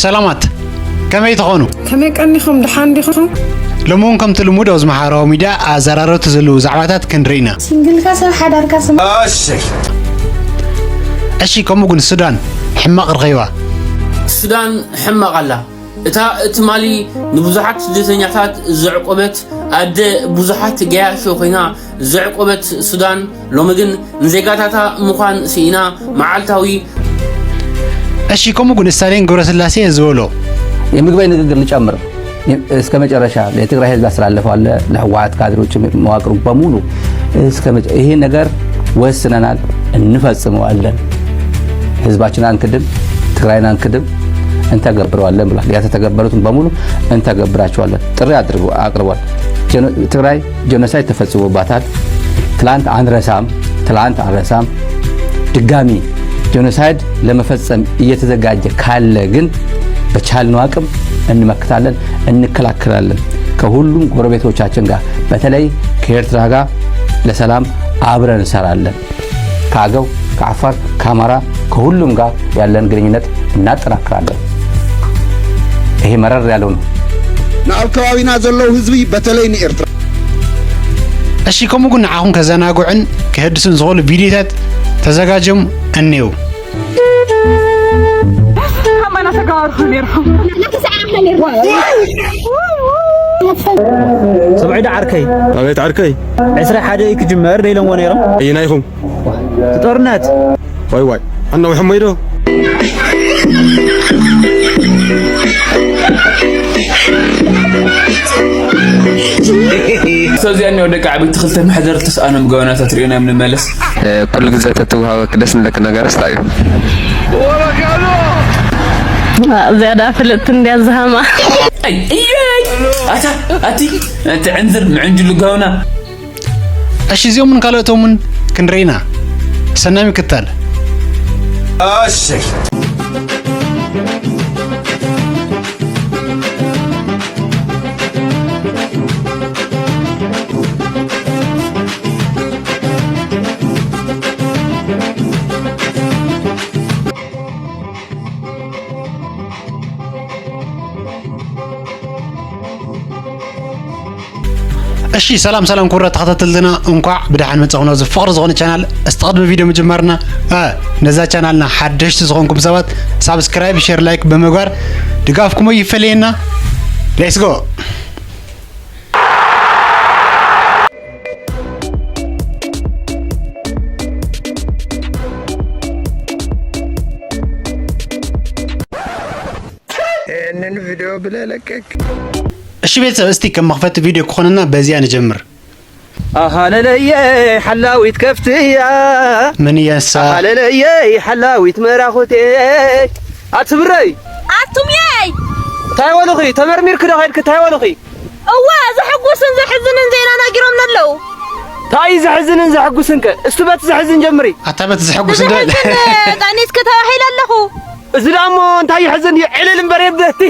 ሰላማት፣ ከመይ ትኾኑ? ከመይ ቀኒኹም? ደሓን ዲኹም? ሎሚ እውን ከምቲ ልሙድ ኣብዚ ማሕበራዊ ሚድያ ኣዘራረብቲ ዘለዉ ዛዕባታት ክንርኢ ኢና። ሲንግልካ ሰብ ሓዳርካ ስማ። እሺ፣ ከምኡ ግን ሱዳን ሕማቕ ርኸይዋ? ሱዳን ሕማቕ ኣላ። እታ ትማሊ ንብዙሓት ስደተኛታት ዘዕቆበት ኣደ ብዙሓት ገያሾ ኮይና ዘዕቆበት ሱዳን፣ ሎሚ ግን ንዜጋታታ ምዃን ስኢና መዓልታዊ። እሺ፣ ከምኡ ግን ስታሊን ገብረስላሴ ዝበሎ። የምግበይ ንግግር ልጨምር። እስከ መጨረሻ ለትግራይ ህዝብ ያስተላለፈው አለ፣ ለህወሓት ካድሬዎች መዋቅሩ በሙሉ እስከ መጨ-፣ ይሄ ነገር ወስነናል፣ እንፈጽመዋለን። ህዝባችን አንክድም፣ ትግራይን አንክድም፣ እንተገብረዋለን ብሏል። ያልተተገበሩትን በሙሉ እንተገብራቸዋለን ጥሪ አድርጎ አቅርቧል። ጀኖ-፣ ትግራይ ጄኖሳይድ ተፈጽሞባታል። ትላንት አንረሳም፣ ትላንት አንረሳም። ድጋሚ ጄኖሳይድ ለመፈጸም እየተዘጋጀ ካለ ግን በቻልነው አቅም እንመክታለን፣ እንከላከላለን። ከሁሉም ጎረቤቶቻችን ጋር በተለይ ከኤርትራ ጋር ለሰላም አብረን እንሰራለን። ከአገው፣ ከዓፋር፣ ከአማራ፣ ከሁሉም ጋር ያለን ግንኙነት እናጠናክራለን። ይሄ መረር ያለው ነው። ንኣብ ከባቢና ዘለዉ ህዝቢ፣ በተለይ ንኤርትራ። እሺ፣ ከምኡ ግን ንዓኹም ከዘናግዑን ከህድሱን ዝኽእሉ ቪድዮታት ተዘጋጅዮም እኔው። ከማና ተጋባርኹ ነይርኩም። ሰብዒ ዶ ዓርከይ? ኣቤት ዓርከይ። ዕስራ ሓደ እዩ ክጅመር ደይሎምዎ ነይሮም። እይና ኢኹም? ጦርነት። ዋይ ዋይ፣ ኣናዊሖሞ ኢዶ። እዚኣ እኒኦ ደቂ ዓበይቲ ክልተ መሕደር ተስኣኖም ገበናታት ሪእና እዮም ንመለስ። ኩሉ ግዜ ተትወሃበኪ ደስ ንለኪ ነገር እንታይ እዩ? ዝያዳ ፍልጥቲ እንድያ ዝሃማ። ኣይ፣ እየይ! ኣታ፣ ኣቲ፣ ኣቲ ዕንዝር ምዕንጅሉ ጋውና። እሺ፣ እዚኦምን ካልኦቶምን ክንርኢ ኢና። ሰናይ ምክታል። እሺ። እሺ፣ ሰላም ሰላም ክቡራት ተኸታተልትና፣ እንኳዕ ብደሓን መጻኹም ናብዚ ፍቕሪ ዝኾነ ቻናል። እስቲ ቅድሚ ቪድዮ ምጅማርና፣ እ፣ ነዛ ቻናልና ሓደሽቲ ዝኾንኩም ሰባት ሳብስክራይብ፣ ሼር፣ ላይክ ብምግባር ድጋፍኩም ይፈለየና። ሌትስ ጎ። ይህንን ቪዲዮ ብለህ ለቀቅ። እሺ ቤተሰብ፣ እስቲ ከም መኽፈቲ ቪዲዮ ክኾነና በዚያ ንጀምር። ኣሃለለየ ሓላዊት ከፍትያ። ምን እያ ንሳ? ኣሃለለየ ሓላዊት መራኹቴ። ኣትብረይ። ኣቱምየይ። እንታይ በሉኺ? ተመርሚርኪ ዶ ኸድኪ? እንታይ በሉኺ? እወ፣ ዘሕጉስን ዘሕዝንን ዜና ነጊሮምኒ ኣለዉ። እንታይ እዩ ዘሕዝንን ዘሕጉስን ከ? እስቲ በቲ ዘሕዝን ጀምሪ። ኣታ በቲ ዘሕጉስ እንደ- ብዘሕዝን ጠኒስኪ ተባሂለ ኣለኹ። እዚ ደኣ እሞ እንታይ የሕዝን እዩ? ዕልል እምበር የብለቲ።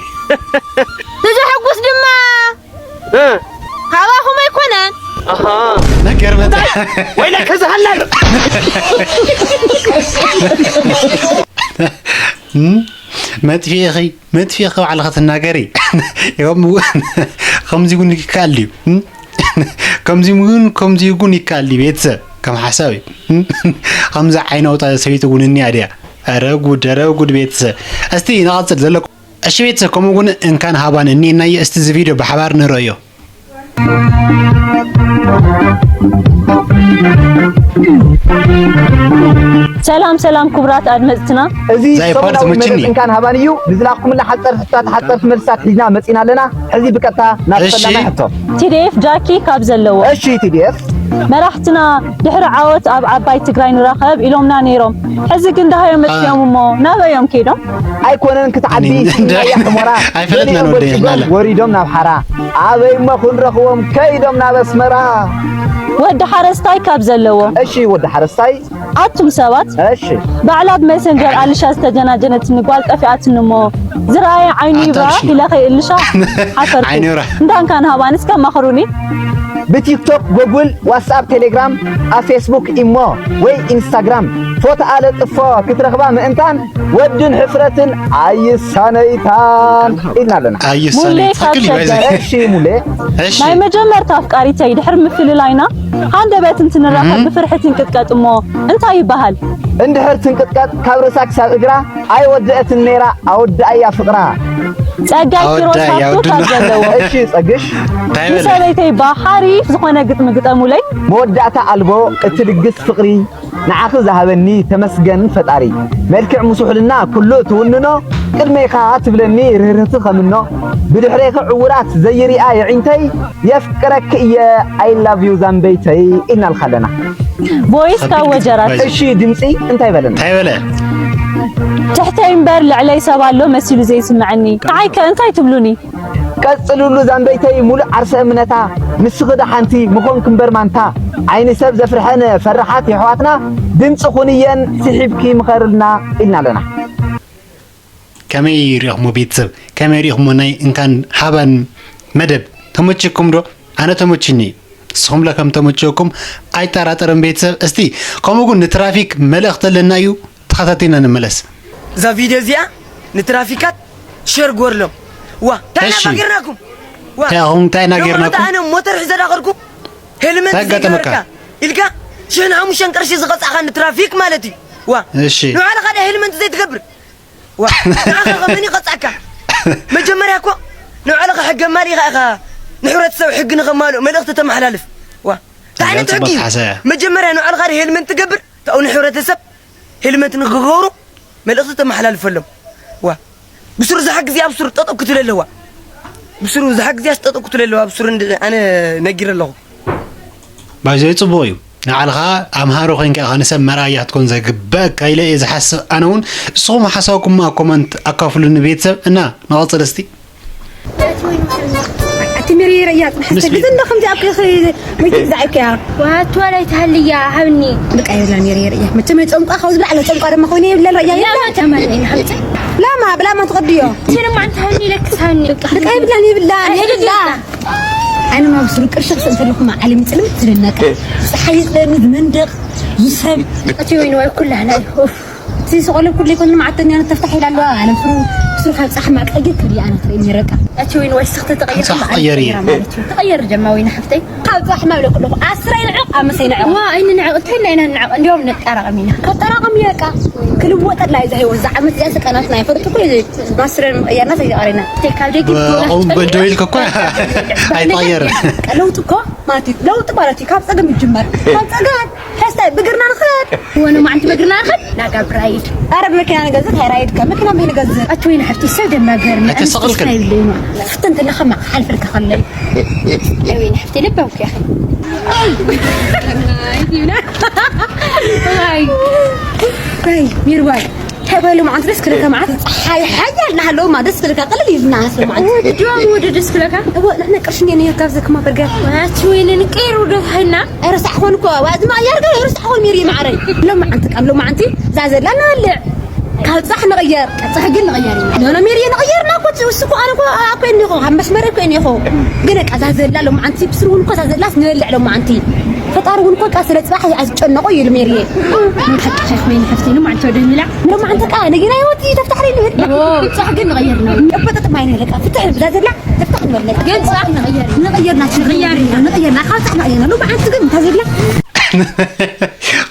ንዘሕጉስ ድማ እ። ካባኹም ኣይኮነን። ኣሃ። ነገር መጸ። ወይለከ ዝሃላል። እም? መጥፊእኺ፣ መጥፊእኺ ባዕልኺ ትናገሪ። ይኸም እውን ከምዚ እውን ይከኣል ድዩ? እም? ከምዚ እውን፣ ከምዚ እውን ይከኣል ድዩ ቤተሰብ? ከም ሓሳብ እዩ። እም? ከምዚ ዓይኒ ኣውጣ ሰበይቲ እውን እኒኣ ድያ? ኧረ ጉድ፣ ኧረ ጉድ ቤተሰብ። እስቲ ንቐጽል ዘለኩም። እሺ ቤተሰብ፣ ከምኡ እውን እንካን ሃባን እኒኤናዮ። እስቲ እዚ ቪድዮ ብሓባር ንርእዮ። ሰላም ሰላም ክቡራት ኣድመጽትና። እዚ ዛይ ፓርት ሰሙናዊ ምችኒ። መደብ እንካን ሃባን እዩ። ንዝላኽኩምላ ሓጸርቲ ሕቶታት፣ ሓጸርቲ መልስታት ሒዝና መጺና ኣለና። ሕዚ ብቀጥታ ናብ እሺ። ፈላማይ ሕቶ። ቲ ዲ ኤፍ ጃኪ ካብ ዘለዎ። እሺ፣ ቲ ዲ ኤፍ። መራሕትና ድሕሪ ዓወት ኣብ ዓባይ ትግራይ ንራኸብ ኢሎምና ነይሮም። ሕዚ ግን ደሃዮም መጽዮም እሞ ናበዮም ከይዶም? ኣይኮነን ክትዓቢ እኒ- ሲናያ ሕሞራ ኣይፈለጥናን ገሊኦም ወደይ በልጽጎም ናለ። ወሪዶም ናብ ሓራ። ኣበይ እሞ ክንረኽቦም ከይዶም ናብ ኣስመራ? ወዲ ሓረስታይ ካብ ዘለዎ። እሺ፣ ወዲ ሓረስታይ። ኣቱም ሰባት፣ እሺ። ባዕላ ብመሰንጀር ኣልሻ ዝተጀናጀነትኒ ጓል ጠፊኣትኒ እሞ ዝረኣየ ዓይኒ ይብራህ ኣታሽ። ኢለ ከይእልሻ ሓፈርኩ። ዓይኒ ይብራህ። እንዳንካን ሃባንስ ከማኽሩኒ። ብቲክቶክ፣ ጎጉል፣ ዋትስኣፕ፣ ቴሌግራም፣ ኣብ ፌስቡክ፣ ኢሞ ወይ ኢንስታግራም ፎቶኣ ለጥፎ ክትረኽባ ምእንታን ወድን ሕፍረትን ኣይሳነይታን ኢልና ኣለና። ኣይሳነይ ሙሌ ትኽክል እዩ። ካብ ሸገር። እሺ ሙሌ፣ እሺ ናይ መጀመርታ ኣፍቃሪተይ ድሕሪ ምፍልላይና ሃንደበት እንትንራኸብ ብፍርሒ ትንቅጥቀጥ እሞ እንታይ ይበሃል? እንድሕር ትንቅጥቀጥ ካብ ርእሳ ክሳብ እግራ ኣይወደአትን ነይራ ኣወዳእያ ፍቕራ። ጸጋይ ኪሮስ ኣወዳይ ሃብቱ ካብ ኣወድና። ዘለዎ እሺ ጸግሽ እንታይ በለ? ንሰበይተይ ባ ሓሪፍ ዝኾነ ግጥሚ ግጠሙለይ። መወዳእታ ኣልቦ እቲ ድግስ ፍቕሪ ንዓኺ ዝሃበኒ ተመስገን ፈጣሪ። መልክዕ ምስውሕልና ኩሉ ትውንኖ ቅድሜኻ ትብለኒ ርህርህቲ ከምኖ ብድሕሬኺ ዕውራት ዘይሪኣ የዒንተይ የፍቅረኪ እየ I love you ዛምበይተይ ኢልናልካ ኣለና። ቮይስ ካብ ወጀራት እሺ ድምፂ እንታይ በለና? እንታይ በለ? ትሕተይ እምበር ልዕለይ ሰብ ኣሎ መሲሉ ዘይስምዐኒ። ንዓይከ እንታይ ትብሉኒ? ቀጽልሉ ዛምበይተይ ሙሉእ ዓርሰ እምነታ ንስኺ ደሓንቲ ምኾንኪ እምበር ማንታ ዓይኒ ሰብ ዘፍርሐን ፈራሓት የሕዋትና ድምፂ ኩንየን ስሒብኪ ምኸርልና ኢልና ኣለና። ከመይ ሪእኹሞ ቤተሰብ? ከመይ ሪእኹሞ ናይ እንካን ሃባን መደብ? ተመችኩም ዶ? ኣነ ተመችኒ። ንስኹም ለ ከም ተመችኩም ኣይጠራጠርን ቤተሰብ። እስቲ ከምኡ ግን ንትራፊክ መልእኽቲ ኣለና እዩ። ተኸታቲልና ንመለስ። እዛ ቪድዮ እዚኣ ንትራፊካት ሸር ጎርሎም። ዋ እንታይ ኢና እሺ። ጌርናኩም? ዋ እንታይ ኢኹም እንታይ ኢና ሎሚ ጌርናኩም? ኣነ ሞተር ሒዘ ዳኸርኩ ሄልመንት እንታይ ኣጋጠመካ? ዘይገበርካ ኢልካ ሽሕን ሓሙሽተን ቅርሺ ዝቐጻእካ ንትራፊክ ማለት እዩ። ዋ እሺ። ንባዕልኻ ዳ ሄልመንት ዘይትገብር? ዋ ንዓኻ ከ መን ይቐጻካ? መጀመርያ እኮ ንባዕልኻ ሕገ ማሊ ኢኻ ኢኻ ንሕብረተሰብ ሕጊ ንኸማልኦ መልእኽቲ ተመሓላልፍ። ዋ እንታይ ዓይነት ጽቡቅ ሕጊ እዩ? ሓሳብ። መጀመርያ ንባዕልኻ ዳ ሄልመንት ትገብር ካብኡ ንሕብረተሰብ ሄልመት ንክገብሩ መልእኽቲ ተመሓላልፈሎም። ዋ ብሱር ዝሓ ግዜ ኣብ ሱር ጠጠው ክትብል ኣለዋ። ብሱር ዝሓ ግዜ ጠጠው ክትብል ኣለዋ። ብሱር እንድ- ኣነ ነጊረ ኣለኹ። ባይዘይ ጽቡቅ እዩ። ንዓልኻ ኣምሃሮ ኮይንካ ኢኻ ንሰብ መርኣያ ክትኮን ዘግበእካ ኢለ እየ ዝሓስብ። ኣነ እውን ንስኹም ሓሳብኩም ኣብ ኮመንት ኣካፍሉኒ ቤተሰብ እና ንቐጽል እስቲ። እቲ ሜሪ ረያ ጽንሐ ምስ ሰግዝ እንደ ከምዚ ኣብ ክልኺ ወይ ትግዛዕ እኮ እያ። ዋቱ ወላይ ተሃልያ ሃብኒ በቃ ይብላ ሜሪ ረያ መቸም ጨምቋ ካብ ዝብላ ዓለ ጨምቋ ድማ ኮይኑ ይብላ ረያ ይብላ ያማ ተማኒ ንሓምፀ ላማ ብላማ ትቐድዮ ቲንም ኣንተ ሃብኒ ለክስ ሃብኒ በቃ ይብላ ይብላ ይብላ። ኣነ ማብስሩ ቅርሺ ክስእን ተለኹ ማዓሊ ምጽልም ትልነቀ ፀሓይ ይፅለኒ ዝመንደቕ ዝሰብ እቲ ወይን ወይ ኩላህና እዩ ኡፍ እዚ ሰቆለ ኩሉ ይኮን ማዓተኛ ተፍታሕ ይላሉ ኣለም ፍሩ ፍሩ ካብ ጻሕ ማቀየ ትብሊ ኣነ ትርኢ ረቃ እቲ ወይን ወይ ስኽተ ተቐይር ጻሕ ቀየር እየ። ማለት እዩ ተቐየር ጀማ ወይን ሓፍተይ ካብ ጻሕ ማብለ ኩሉ ኣስረይ ንዕቕ ኣመሰይ ንዕቕ ዋ ኣይንንዕቕ እንታይ ኢልና ንዕቕ እንዲያውም ነጣረቐም ኢና ከጠራቐም የቃ ክልወጠላ እዩ ዝህይወት ዝዓመት እዚኣ ሰቀናትና ይፈልጥ ኩሉ ማስረን ቀየርና ሰይቀረና እንታይ ካብ ደጊ በቆም በደው ኢልክ እኮ ኣይትቐየርን። ለውጥ እኮ ማለት እዩ ለውጥ ማለት እዩ ካብ ጸገም ይጅመር ካብ ጸገም ሕስታይ ብግርና ንኸድ ወነ ማዓንቲ በግርና ንኸድ ናጋብ ራይድ ኣረ ብመኪና ንገዝእ ታይ ራይድ ከ መኪና መይ ንገዝእ ኣቲ ወይን ሓፍቲ ሰብ ደናገርና ኣይተሰቕልክን። ፍትን ትለኸማ ሓልፈልካ ከለይ ወይን ሓፍቲ ልባውክ ያኸ ይ ሚርዋይ ተበሉ ማዓንት ደስ ክልከ ማዓት ፀሓይ ሓያል ናሃለዉ ማ ደስ ክልካ ቅልል ይብና ስለ ማዓንት ድዋም ወደ ደስ ክለካ እዎ ንሕና ቅርሽኛ ነየር ካብ ዘክማ በርገር ኣቲ ወይን ንቀይር ወደ ሃይና ኣይረሳዕኾን እኮ ዋዚ ማእያር ገር ኣይረሳዕኾን ሚሪ ማዓረይ ሎም ማዓንቲ ቃም ሎም ማዓንቲ እዛ ዘላ ንበልዕ ካብ ፃሕ ንቕየር ካብ ፃሕ ግን ንቕየር ኢና ኖኖ ሚሪ ንቕየርና እኮ ትውስ እኮ ኣነ እኮ ኣኮ እኒኹ ኣብ መስመር እኮ እኒኹ ግን በቃ እዛ ዘላ ሎም ማዓንቲ ብስሩ እውን እኮ እዛ ዘላስ ንበልዕ ሎም ማዓንቲ ፈጣሪ እውን እኮ በቃ ስለ ፅባሕ ኣይትጨነቑ እዩ ሜሪዬ ሓቂ ሓይክ ወይን ሓፍቲ ሎም ማዓንቲ ወደ ሚላ ሎም ማዓንቲ ቃ ንጊና ይወት ተፍታሕሪ ልብል ጻሕ ግን ንቐየር ነው እበጠጥ ማይነ በቃ ፍትሕ ብዛ ዘላ ተፍታሕ ንበልዕ ግን ጻሕ ንቐየር ንቕየርና ንቕየርና ንቕየርና ካብ ፃሕ ንቕየርና ሎም ማዓንቲ ግን እታ ዘላ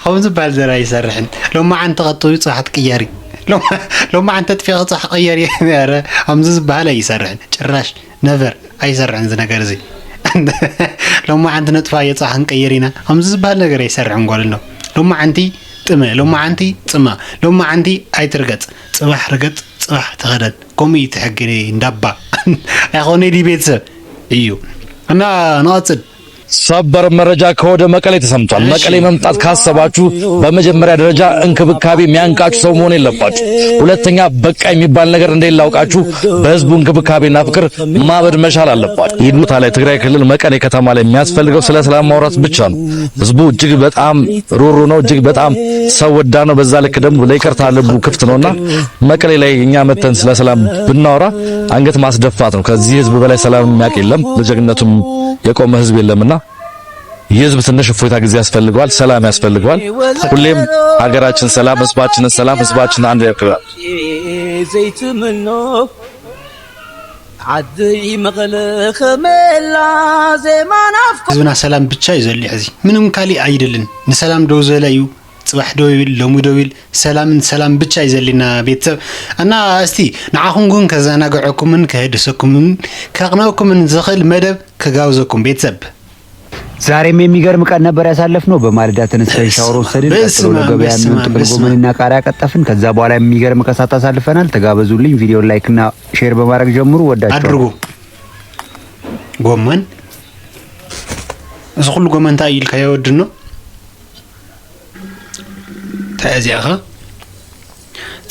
ከምዚ ዝበሃል ዘራ ይሰርሕን ሎማዓንቲ ቀጥዩ ፅባሕ ትቅየሪ ሎማዓንቲ ኣጥፊኺ ፅባሕ ቀየሪ ረ ከምዚ ዝበሃል ኣይሰርሕን ጭራሽ ነቨር ኣይሰርሕን እዚ ነገር እዚ ሎማዓንቲ ነጥፋዮ ፅባሕ ክንቀይር ኢና ከምዚ ዝበሃል ነገር ኣይሰርሕን ጓል ኣሎ ሎማዓንቲ ጥመ ሎማዓንቲ ፅማ ሎማዓንቲ ኣይትርገፅ ፅባሕ ርገፅ ፅባሕ ተኸደን ከምኡ እዩ እቲ ሕጊ እንዳባ ኣይኾነ ድዩ ቤተሰብ እዩ እና ንቐፅል ሰበር መረጃ ከወደ መቀሌ ተሰምቷል። መቀሌ መምጣት ካሰባችሁ በመጀመሪያ ደረጃ እንክብካቤ የሚያንቃችሁ ሰው መሆን የለባችሁ። ሁለተኛ በቃ የሚባል ነገር እንደሌለ አውቃችሁ በህዝቡ እንክብካቤና ፍቅር ማበድ መቻል አለባችሁ። ይህ ቦታ ላይ ትግራይ ክልል መቀሌ ከተማ ላይ የሚያስፈልገው ስለ ሰላም ማውራት ብቻ ነው። ህዝቡ እጅግ በጣም ሩሩ ነው፣ እጅግ በጣም ሰው ወዳድ ነው። በዛ ልክ ደግሞ ለይቅርታ ልቡ ክፍት ነውና መቀሌ ላይ እኛ መተን ስለ ሰላም ብናወራ አንገት ማስደፋት ነው። ከዚህ ህዝብ በላይ ሰላም የሚያውቅ የለም። ለጀግንነቱም የቆመ ህዝብ የለምና የህዝብ ትንሽ እፎይታ ጊዜ ያስፈልገዋል፣ ሰላም ያስፈልገዋል። ሁሌም ሀገራችን ሰላም፣ ህዝባችንን ሰላም፣ ህዝባችን አንድ ያክብራል። ዘይትምኖ ዓደይ መቐለ ከመላ ዜማ ናፍቆ ህዝብና ሰላም ብቻ እዩ ዘድልዮ። ሕዚ ምንም ካሊእ ኣይደልን። ንሰላም ደው ዝበለ እዩ። ጽባሕ ደው ይብል፣ ሎሚ ደው ይብል፣ ሰላምን ሰላም ብቻ እዩ ዘድልየና ቤተሰብ። እና እስቲ ንዓኹም ግን ከዘናግዐኩምን ከህድሰኩምን ከቕንአኩምን ዝኽእል መደብ ክጋብዘኩም ቤተሰብ። ዛሬም የሚገርም ቀን ነበር ያሳለፍነው። በማለዳ ተነስተን ሻወር ወሰድን። ቀጥሎ ለገበያ የሚሆን ጥቅል ጎመንና ቃሪያ ቀጠፍን። ከዛ በኋላ የሚገርም ከሰዓት አሳልፈናል። ተጋበዙልኝ። ቪዲዮን ላይክና ሼር በማድረግ ጀምሩ። ወዳችኋለሁ። አድርጉ። ጎመን፣ እዚ ኩሉ ጎመን እንታይ ኢልካ የወድን ነው? እንታይ እዚኣ ኸ?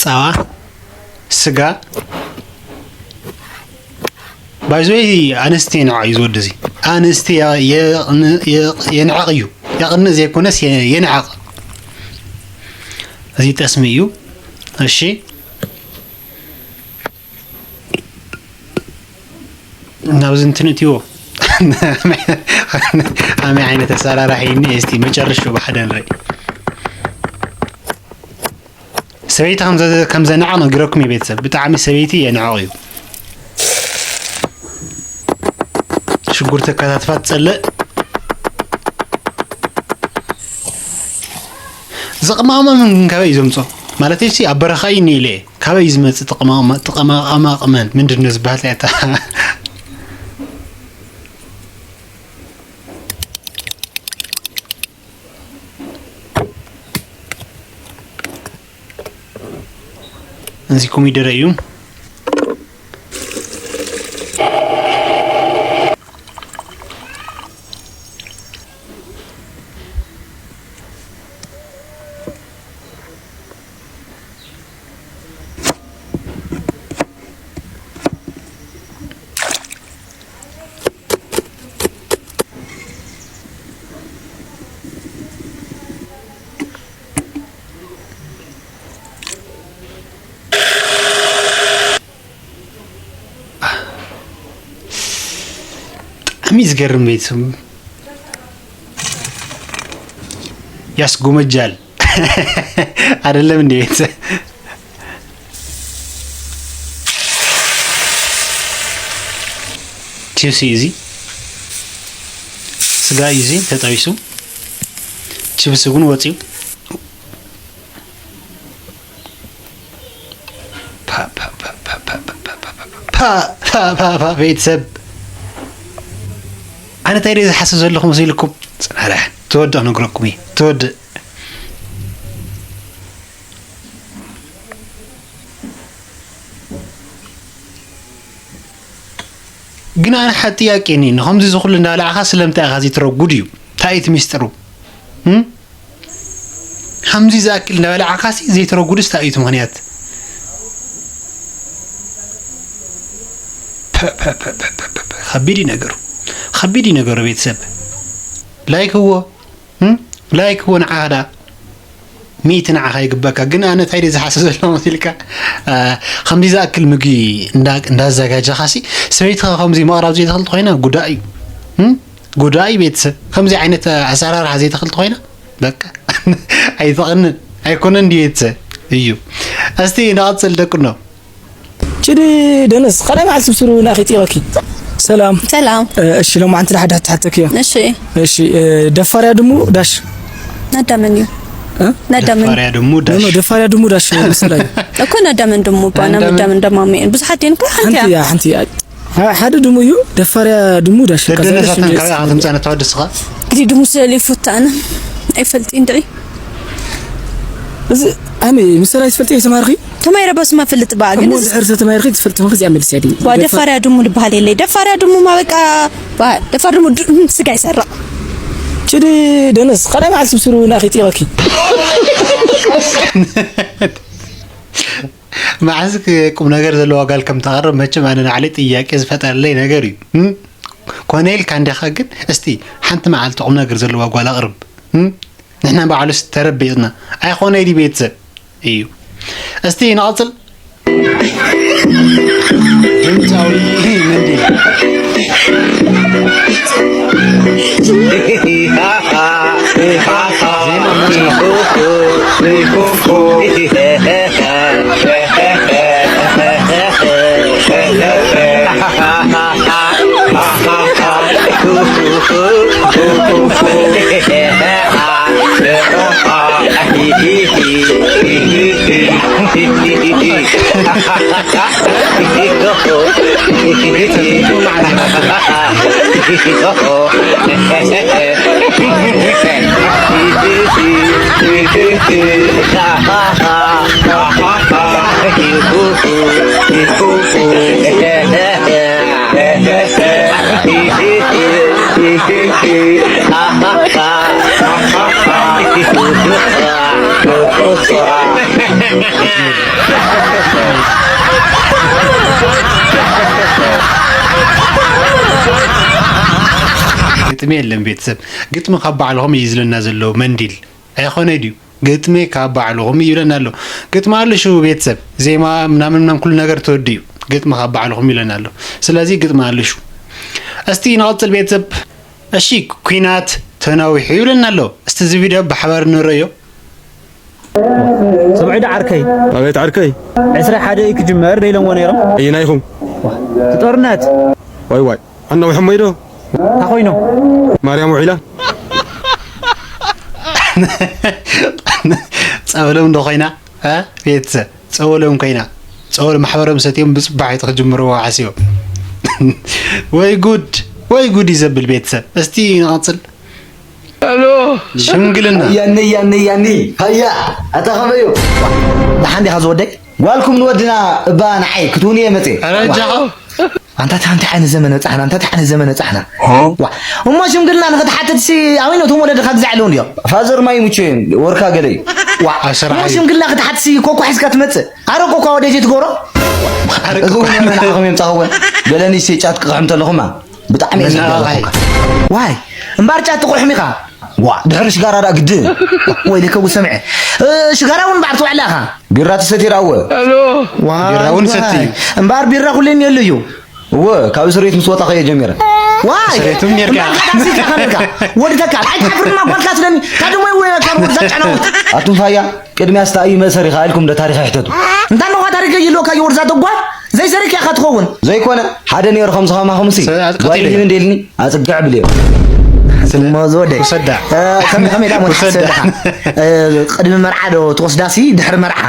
ጸባ፣ ስጋ። ባይዘይ ኣንስቲ የንዓቕ እዩ ዝወዲ እዚ። ኣንስቲ የንዓቕ እዩ። የቕንእ ዘይኮነስ የንዓቕ። እዚ ጠስሚ እዩ። እሺ። ናብዚ እንትንእትዎ ኣመይ ዓይነት ኣሰራርሓ እኒ እስቲ መጨረሽቱ ብሓደ ንርኢ። ሰበይቲ ከም ዘንዓቕ ነጊረኩም እዩ ቤተሰብ። ብጣዕሚ ሰበይቲ የንዕቕ እዩ። ሽጉርቲ ኣከታትፋ ትጸልእ። ዝቕማቕመን ግን ካበይ እዩ ዘምፅኦ? ማለት ሲ ኣብ በረኻ እዩ ኢለ እየ። ካበይ እዩ ዝመፅእ? ጥቕማቕመን ምንድን ነው ዝበሃል? ያታ እዚ ኮሚደረ እዩ። ብጣዕሚ ዝገርም ቤተሰብ ያስጎመጃል። አይደለም እንዴ ቤተሰብ? ቺፕስ እዩ እዚ። ስጋ እዩ እዚ ተጠቢሱ። ቺፕስ እውን ወፂኡ። ፓ፣ ፓ፣ ፓ፣ ፓ፣ ፓ፣ ፓ፣ ፓ፣ ፓ፣ ፓ፣ ፓ፣ ፓ፣ ቤተሰብ። ኣነ እንታይ ድየ ዝሓስብ ዘለኹ መሲልኩም? ጽናሕ፣ ተወድእ ክነግረኩም እየ። ተወድእ። ግን ኣነ ሓደ ጥያቄ እኒኒ፣ ከምዚ ዝኹሉ እንዳበላዕኻ ስለምንታይ ኢኻ ዘይትረጉድ እዩ? እንታይ እዩ እቲ ሚስጥሩ? እም? ከምዚ ዝኣክል እንዳበላዕኻሲ ዘይትረጉድስ እንታይ እዩ እቲ ምኽንያት? ፐ፣ ፐ፣ ፐ፣ ፐ፣ ፐ፣ ፐ፣ ፐ፣ ከቢድ እዩ ነገሩ። ከቢድ እዩ ነገሩ ቤተሰብ። ላይክ ህዎ። እም? ላይክ እውን ንዓኻ ደኣ ሚእቲ ንዓኻ ይግበካ። ግን ኣነ እንታይ ድየ ዝሓስብ ዘለኹ መሲልካ? እ፣ ከምዚ ዝኣክል ምግቢ እንዳ-፣ እንዳዘጋጀኻሲ ሰበይትኻ ከምዚ ምቕራብ ዘይትኽእል ተኾይና ጉዳይ እዩ። እም? ጉዳይ ቤተሰብ። ከምዚ ዓይነት ኣሰራርሓ ዘይትኽእል ተኾይና በቃ ኣይትቐንን። ኣይኮነን ድዩ ቤተሰብ? እዩ። እስቲ ንቐጽል ደቅኖ። ችዲ ደነስ፣ ካልኣይ መዓልቲ ብስሩ ናኺ ጢቐኪ። ሰላም። ሰላም። እ፣ እሺ፣ ሎማዓንቲ ንሓደ ሕቶ ሓተኪ እየ። እሺ። እሺ፣ እ፣ ደፋርያ ድሙ ዳሽ። ናዳመን እዩ። እ? ናዳመን። ደፋርያ ድሙ ኖ፣ ኖ፣ ዳሽ። ደፋርያ ድሙ ዳሽ ምስላ እዩ። እኮ ናዳመን ድሙ እባ፣ ናዳመን። ናዳመን ደማሚ። ብዙሓት እየን እኮ፣ ሓንቲ ሓንቲ እያ። እያ፣ ሓንቲ እያ። ሓ-፣ ሓደ ድሙ እዩ፣ ደፋርያ ድሙ ዳሽ። ደደነሳተን ካበይ ኢኻ ትምጻ ነታ ወዲ እስኻ? ግዲ ድሙ ስለ ዘይፈቱ ኣነ ኣይፈልጥን ድዒ። እዚ ኣነ ምሰላ ይትፈልጥ እየ ተማርኺ? ተማሂረ በስማ ፈልጥ በኣ፣ ግን እሞ እዚ ድሕር ዘተማሂርኺ ትፈልጥ ምኽዚ ኣመልስ ያዲ። ዋ ደፋርያ ድሙ ዝበሃል የለይ። ደፋርያ ድሙ ማ በቃ፣ ዋ ደፋር ድሙ ድ-፣ ስጋ ይሰርቕ። ችዲ ደነስ፣ ካልኣይ መዓልቲ ብስሩ ናኺ ጢቐኪ። መዓዝ ክ-፣ ቁም ነገር ዘለዎ ጋል ከም ተቕርብ መቸም ኣነ ንዓለይ ጥያቄ ዝፈጠረለይ ነገር እዩ። እም? ኮነ ኢልካ እንዲኻ ግን፣ እስቲ ሓንቲ መዓልቲ ቁም ነገር ዘለዋ ጓል ኣቕርብ። እም? ንሕና በዓሉስ ተረቢጽና። ኣይኾነ ኢሊ ቤተሰብ እዩ። እስቲ ንቐጽል። ድምፃዊ መን ድዩ? ግጥሚ የለን ቤተሰብ፣ ግጥሚ ካብ ባዕልኹም እዩ ዝለና ዘሎ መንዲል። ኣይኾነ ድዩ? ግጥሚ ካብ ባዕልኹም እዩ ይብለና ኣሎ። ግጥሚ ኣልሹ ቤተሰብ፣ ዜማ ምናምን ምናምን ኩሉ ነገር ተወዲኡ፣ ግጥሚ ካብ ባዕልኹም ይብለና ኣሎ። ስለዚ ግጥሚ ኣልሹ። እስቲ ንቐጽል ቤተሰብ። እሺ፣ ኲናት ተናዊሑ ይብለና ኣሎ። እስቲ እዚ ቪድዮ ብሓባር ንርእዮ። ስምዑ ዶ ዓርከይ? ኣቤት ዓርከይ። ዕስራ ሓደ እዩ ክጅመር ዶ ኢሎምዎ ነይሮም? እይና ኢኹም? እቲ ጦርነት። ዋይ ዋይ። ኣናዊሖሞ ኢዶ? እንታይ ኮይኖም? ማርያም ውዒላ። ጸበሎም ዶ ኮይና? እ? ቤተሰብ፣ ጸበሎም ኮይና። ጸበል ማሕበሮም ሰትዮም ብጽባሒት ክጅምርዎ ሓስዮም። ወይ ጉድ፣ ወይ ጉድ እዩ ዘብል ቤተሰብ። እስቲ ንቐጽል። ሄሎ። ሽምግልና። ያኒ፣ ያኒ፣ ያኒ። ሃያ፣ ኣታ ኸመዩ? ደሓን ዲኻ ዝወደይ? ጓልኩም ንወድና እባ ንዓይ ክትውን እየ መጽእ። ኧረ ዋ። ጃኹ። ኣንታ፣ ኣንታ፣ እንታይ ዓይነት ዘመን በጻሕና? ኣንታ፣ እንታይ ዓይነት ዘመን በጻሕና? ዋ፣ እሞ ሽምግልና ንኽትሓትትሲ ኣበይ ነቶም ወለድኻ ግዛዕ ኣለዉ እንድዮም? ፋዘር ማይ ሙቼ ወርካ ገለ እዩ። ዋ፣ ኣብ ስራሕ እሞ እዩ። ሽምግልና ክትሓትሲ ኮኳ ሒዝካ ትመጽእ? ኣረ ኮኳ ወደ ዘይትገብሮ? ኣረ እዚ ኮኳ። እውን መናዕኹም የምጻኽወን። ገለ ንእሽተይ ጫት ክቕሕም ተለኹማ ብጣዕሚ እየ መናባይ። ዝደልኹም። ዋይ፣ እምባር ጫት ትቑሕም ኢኻ? ዋ፣ ድሕሪ ሽጋራ ደኣ ግድን። ወይለከ ጉድ ሰምዐ። እ፣ ሽጋራ እውን እምባር ትውዕላ ኢኻ? ቢራ ትሰትይ ደኣ እወ። ዋ፣ ቢራ እውን ዋይ። ሰትይ። እምባር ቢራ ኩሉ የሉ እዩ። እወ፣ ካብ እስር ቤት ምስ ወጻኹ እየ ጀሚረ። ዋይ! እስር ቤት እውን ኔርካ። እምባር ቃልሲ ኢኻ ኔርካ። ወዲ ተካል፣ ኣይትሓፍርማ ጓልካ ስለኒ። ካድሞ እወ ካብ ወርዛ ጫናውት። ኣቱም ፋያ፣ ቅድሚያ ስታ እዩ መእሰር ኢኻ ኢልኩም ዶ ታሪኽ ይሕተቱ? እንታ ነዋ ታሪኽ ይህልወካ እዩ ወርዛ ተጓል? ዘይሰሪክ ኢኻ ትኸውን። ዘይኮነ፣ ሓደ ነይሩ ከምዚ ከማኹምሲ፣ ሰ-፣ ኣት-፣ ጓል ቀቲለ። ሂብ እንዴልኒ፣ ኣጽግዕ ብልዮ። ስለ-፣ እሞ ዝወደይ። ውሰዳ። እ፣ ከመይ፣ ከመይ ዳሞ ውሰዳ። ትሓስብ ኣለኻ? እ፣ ቅድሚ መርዓ ዶ ትወስዳሲ፣ ድሕሪ መርዓ?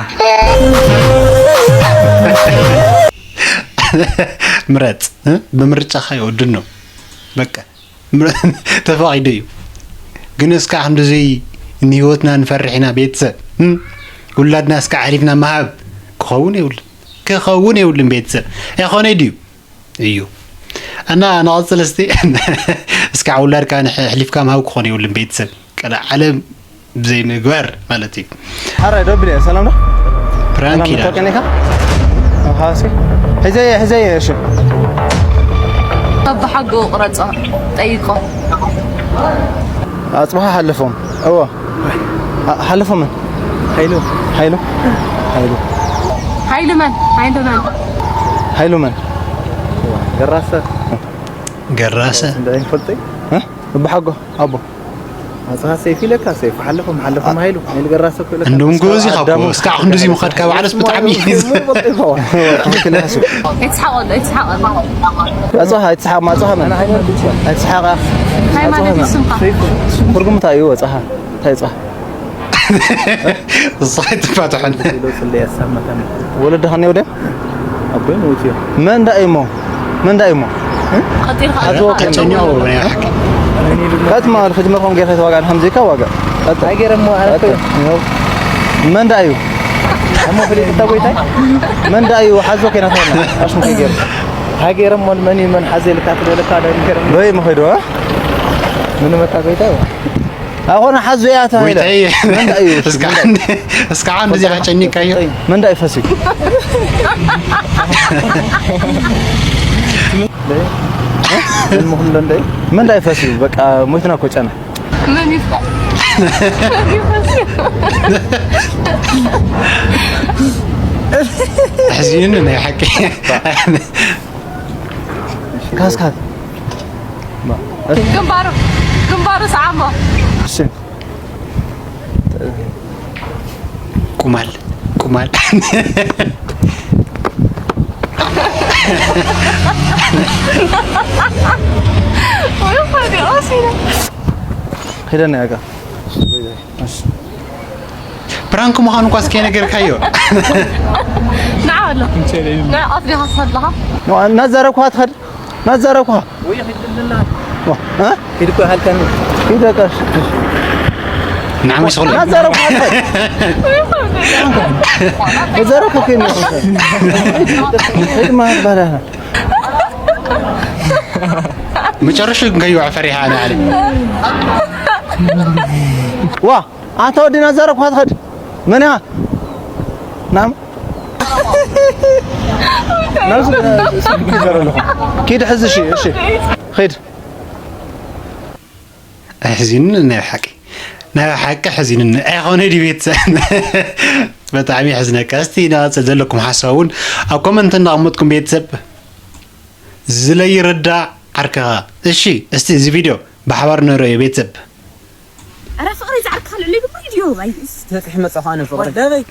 ምረጽ፣ እ? ብምርጫኻ ይወድኖ። በቃ። ተፈቒዱ እዩ። ግን እስካዕ ክንድዚ ንህይወትና ንፈርሕ ኢና ቤተሰብ። እም? ውላድና እስካዕ ኣሕሊፍና ምሃብ ክኸውን የብሉን። ክኸውን የብሉን ቤተሰብ። ኣይኮነይ ድዩ? እዩ። እና ንቐጽል እስቲ። እስካዕ ውላድካ ንሕ-፣ ኣሕሊፍካ ምሃብ ክኾን የብሉን ቤተሰብ። ቀልዓለም ብዘይ ምግባር ማለት እዩ። ሓራይ ደብል እየ፣ ሰላም ዶ? ፕራንክ ሰላም ኢላ። መታወቂያ ኔካ? ኣብ ሓዋሲ? ሕዘየ፣ ሕዘየ፣ እሺ። ኣባሓጎ ቅረጾ፣ ጠይቆ። ኣጽብሃ ሓለፎም። እዎ። ኣ-፣ ሓለፎም መን? ሓይሉ። ሓይሉ? ሓይሉ። ሓይሉ መን? ሓይሉ መን? ሓይሉ መን? ገራሰ። ገራሰ። እንዳ ይፈልጠይ? እ? ኣባሓጎ፣ ኣቦ። ኣጽብሃ ሰይፉ ኢለካ፣ ሰይፉ ሓለፎም፣ ሓለፎም ሓይሉ፣ ሓይሉ ገራሰ እኮ ኢለካ። እንደውም ጎበዝ ኢኻ እኮ። ኣዳሙ። እስካዕ ክንድዚ ምኻድካ ባዕለስ ብጣዕሚ እዩ። ኣይትስሓቕ ኣሎ፣ ኣይትስሓቕ ኣሎ። ኣጽብሃ፣ ኣይትስሓቕ፣ ኣጽብሃ መን? ኣይትስሓቕ። ሃይማኖት ኣጽብሃ መን? ስምካ? ትርጉም እንታይ እዩ ኣጽብሃ? እንታይ ኣጽብሃ? እሱ ኣይትፋትሖን። ወለድኻ እኒኦ ድዮም? ኣቦይ ሞይቱ እዩ። መን ዳ እዩ እሞ? መን ዳ እዩ እሞ? ቀጢልካ ኣቶ ኣቶ ቀጨኛው ናይ ሓቂ። ቀጥ ማለት ከጅመርኩም ጌርካ ተዋጋ፣ ንሓም ዘይካ ዋጋ። ቀጥ። ኣይገረሞ፣ ኣረ ቀጥ። ይኸው። መን ዳ እዩ? እሞ ፍልጥ እታ ጎይታይ? መን ዳ እዩ? ሓዞ ከይና ተዋና። ኣሽሙ ከይገር። ሃገረሞ መን እዩ? መን ሓዘ ኢልካ ትደለካ፣ ዳ ይገረም። በይ መኸይዶ፣ እ? ምን መታ ጎይታይ? ኣኾነ ሓዙ እያ ተባሂለ። ጎይታይ። መን ዳ እዩ? እስካ መን ዳ እዩ? እስካ ዓንድ እዚኣ ጨኒካዮ። መን ዳ እዩ ፈሲሉ? ምን ምኹን ዶ እንደ እዩ? መን ዳ እዩ ፈሲሉ? በቃ ሞትና እኮ ጨና። መን ይፍታ? መን ይፈሲሉ? ኣሕዚኑኒ ናይ ሓቂ። ካስካት። ግንባሩ፣ ግንባሩ ሰዓሞ። እሺ። ቁማል ቁማል። ኺደና ያጋ። ፕራንክ ምዃኑ እኳ እስከ ነገርካዮ። ንዓ ኣሎ። ንዓ ኣፍ ዲኻ ትኸድ ኣለኻ? እናዛረብኳ ትኸድ እናዛረብኳ። እ? ሂድ እኮ ሃልካኒ። ሂድ በቃ። እሺ። ንዓመይ ስኹል እናዛረብኳ ትኸድ። እናዛረብኳ ከይድ ነው። ሂድ ማለት ባዳ። መጨረሹ ግን ከይወዕ ፈሪሓ ኣነ ኣለ። ዋ ኣንተ ወዲ እናዛረብኳ ትኸድ። መን እያ? ናም ናብዚ ኪድ ሕዚ እሺ እሺ ኺድ። ኣሕዚኑኒ ናይ ሓቂ ናይ ሓቂ ሕዚኑኒ ኣይኾነ ድዩ ቤተሰብ? ብጣዕሚ የሕዝነካ። እስቲ ንቐፅል ዘለኩም ሓሳብ እውን ኣብ ኮመንት እናቐመጥኩም ቤተሰብ ዝለይርዳእ ዓርከኻ። እሺ እስቲ እዚ ቪድዮ ብሓባር ንርእዮ ቤተሰብ። ኧረ ፍቕሪ ዝዓርክኻ ልዕሊ ግብሪ ድዮ ባይ ተፅሒ መፃኹ ኣነ ፍቕሪ ደበይ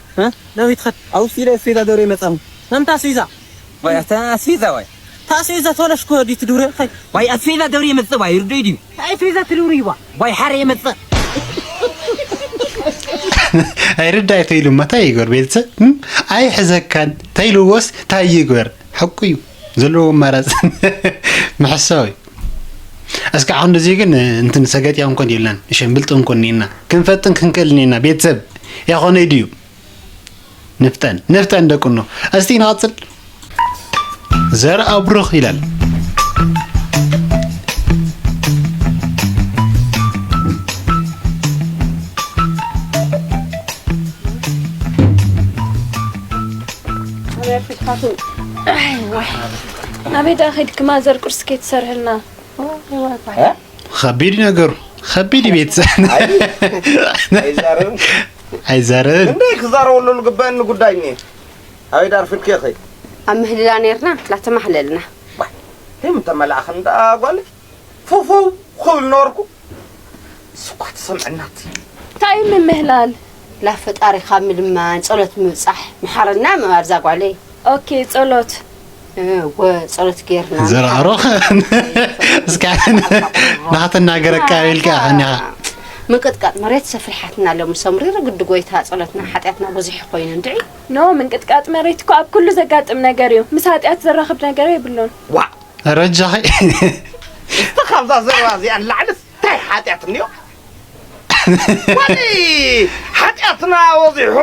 ናበይ ትኸድ ኣብስ ኢለ ኣስቤዛ ደብረ ይመፃኹ መምታ ኣስቤዛ ዋይ ኣታ ኣስቤዛ ዋይ ታስቤዛ ተወለሽኮ ዲት ድብረ ኸይ ዋይ ኣስቤዛ ደብረ ይመፅእ ዋይ ርዶይ ድዩ ኣይ ስቤዛ ትድብሪ ይባ ዋይ ሓረ ይመፅእ ኣይርዳእ ተይሉ መታይ ይግበር ቤተሰብ እም? ኣይሕዘካን ተይልዎስ ታይ ይግበር ሓቁ እዩ ዘለዎ ኣማራፂ ምሕሳው እዩ እስኪ ኣሁን እንደዚህ ግን እንትን ሰገጥያ እንኮን የለን ሸምብልጥ እንኮን ኔና ክንፈጥን ክንክእል ኔና ቤተሰብ ያኾነ ድዩ ንፍጠን ንፍጠን ደቁኖ እስቲ ንቐፅል ዘር ኣብሩኽ ይላል ናበይ ደኣ ኸይድኪ ማዘር ቁርሲ ከይትሰርሕልና? ከቢድ ነገሩ ከቢድ ቤተሰብ ኣይዛረብን ኣይዛረብን እንደ ክዛረበሉ ዝግበአኒ ጉዳይ እኒ ኣበይ ዳርፍድኪ ኸይ ኣብ ምህልላ ነርና ላተማሕለልና ተይምተመላእኽን ደኣ ጓል ፉፉው ክብል ነበርኩ ስኳ ትሰምዕናት እንታይ እዩ ምምህላል? ላብ ፈጣሪ ካብ ምልማን ጸሎት ምብጻሕ ምሓረና ምባል እዛ ጓለይ ኦኬ ጸሎት እወ ጸሎት ጌርና ዘርኣሮኽ እስካ ንኸትናገረካ ኢልካ ከኒኻ ምንቅጥቃጥ መሬት ሰፍሪሓትና ሎም ሰምሪር ግዲ ጎይታ ጸሎትና ሓጢኣትና ብዙሕ ኮይኑ እንድዒ ኖ ምንቅጥቃጥ መሬት እኮ ኣብ ኩሉ ዘጋጥም ነገር እዩ ምስ ሓጢኣት ዘራኽብ ነገር የብሉን ዋእ ረጃኺ እስቲ ካብዛ ዘረባ እዚኣ ንላዕልስ እንታይ ሓጢኣት እኒኦ ዋኒ ሓጢኣትና ወዚሑ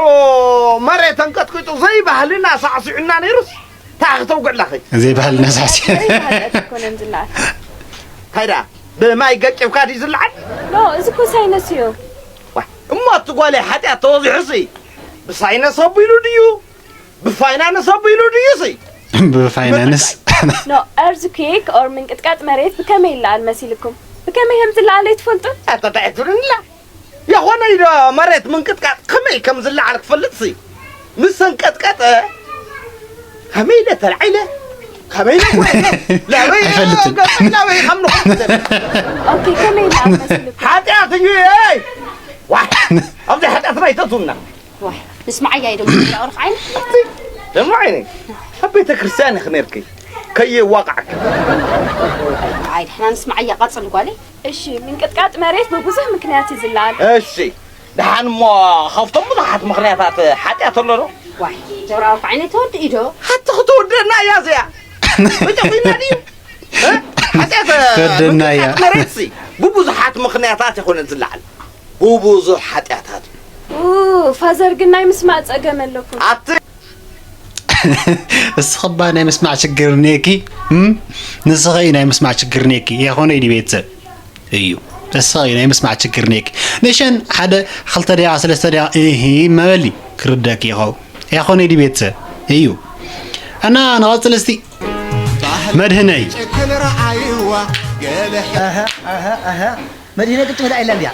መሬት ኣንቀጥቂጡ ዘይባህልና ሳዕሲዑና ነይሩስ እንታይ ክተውግዕላኺ ዘይባህልና ሳዕሲዑ ዘይባህለት ኣይኮነን ዝለዓል እንታይ ደኣ ብማይ ገቂብካ ድዩ ዝለዓል ኖ እዚ እኮ ሳይነስ እዩ ዋይ እሞ እቲ ጓለይ ሓጢኣት ተወዚሑሲ ብሳይነስ ኣቢሉ ድዩ ብፋይናንስ ኣቢሉ ድዩ ሲ ብፋይናንስ ኖ earthquake or ምንቅጥቃጥ መሬት ብከመይ ይለዓል መሲልኩም ብከመይ ከም ዝለዓለ ኣይትፈልጡን ኣተታዒቱንላ የኾነ ኢዶ መሬት ምንቅጥቃጥ ከመይ ከም ዝለዓል ክፈልጥ ሲ ምስ ሰንቀጥቀጠ ከመይ ኢለ ተላዒለ ከመይ ኢለ ላበይ ኣይፈልጥን። ገጸ ላበይ ከም ንኹን ኦኬ ከመይ ይለዓል መሲልኩም ሓጢኣት እዩ ይ ዋ ኣብዚ ሓጢኣትና ይተቱና ዋይ ንስማዓያ ኢዶም ዝለኣሩ ዓይነ ደሞ ዓይነይ ኣብ ቤተ ክርስቲያን ኢኺ ነርኪ ከየዋቃዕኪ ኣይ ድሕና ንስማዓያ ቀጽል ጓለይ እሺ ምንቅጥቃጥ መሬት ብብዙሕ ምክንያት እዩ ዝለዓል እሺ ደሓን እሞ ካብቶም ብዙሓት ምኽንያታት ሓጢኣት ኣሎ ዶ ዋይ ጀብራ ኣርባዕነ ተወዲ ኢዶ ሓቲ ክትውደና እያ እዚኣ መጨኺና ድዩ እ? ሓጢኣት ትወደና እያ። ምንቅጥቃጥ መሬት ሲ ብብዙሓት ምኽንያታት ይኾነ ዝለዓል ብብዙሕ ሓጢኣታት እዩ ኡ ፋዘር ግን ናይ ምስማዕ ጸገም ኣለኩም ኣቲ እስኺ እባ ናይ ምስማዕ ችግር እኒኤኪ እም? ንስኺ እዩ ናይ ምስማዕ ችግር እኒኤኪ የኾነ እዩ ቤተሰብ እዩ እስኺ እዩ ናይ ምስማዕ ችግር እኒኤኪ ንሸን ሓደ ክልተ ደቂቓ ሰለስተ ደቂቓ እሂ መበሊ ክርደኪ ይኸው የኾነ እዩ ቤተሰብ እዩ እና ንቐፅል እስቲ መድህነይ መድህነ ቅጭ መዳ ኢላ እንዲያ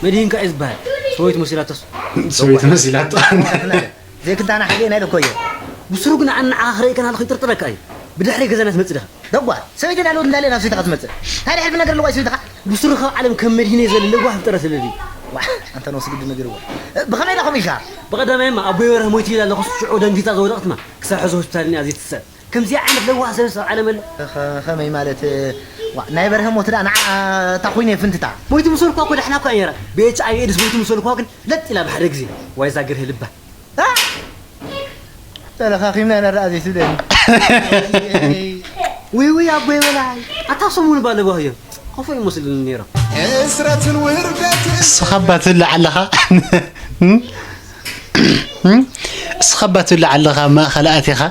መድህን ከዓ ዝበሃል ሰበይቱ መሲላቶስ ሰበይቱ መሲላቶ ዘይክዳና ሓደ ናይ ለኮየ ብስሩ ግን ኣናዓ ክረእከና ለኹ ይጥርጥረካ እዩ ብድሕሪ ገዛና ትመፅእ ድኻ ደጓ ሰበይቲ ዳለ እንዳለ ናብ ሰይትኻ ትመፅእ ታዲያ ሕልፊ ነገር ኣለዋ ሰይትኻ ብስሩ ካብ ዓለም ከም መድህነ ዘለ ለጓ ፍጠረ ስለዚ ዋሕ፣ ኣንተ ነው ስግድ ነገር ይወል። ብኸመይ ኢላ ኮሚሻ? ብቐዳማይማ ኣቦይ በርሀ ሞይቱ ኢላ ኣለኹ፣ ሽዑ ደንጊጻ ዝወደቐትማ ክሳብ ሕዚ ሆስፒታል እኒኣ ዘይትሰ-፣ ከምዚኣ ዓይነት ለዋህ ሰብስ ኣብ ዓለም ኣሎ? ኸ-፣ ኸመይ ማለት? ዋ፣ ናይ በርሀ ሞት ደኣ ንዓ እታ ኮይነ ፍንትታ። ሞይቱ ምስ በልኳ እኮ ዳሕና እኮ እያ ነይራ። ብ ኤች ኣይ ቪ ኤድስ ሞይቱ ምስ በልኳ ግን ለጥ ኢላ ብሓደ ግዜ። ዋይ እዛ ገርሀ ልባ። ኣ! ተለኻኺምና ኢና ደኣ ዘይትብለኒ። ውይ ውይ ኣቦይ በላይ፣ ኣታ ሰሙን ባለባህዮ ኮፎ ይመስልኒ ነይሮም። ዕስረትን ውርደትን እስኻ እባ ትብላዕ ኣለኻ። እስኻ እባ ትብላዕ ኣለኻ፣ ማእኸል ኣቲኻ።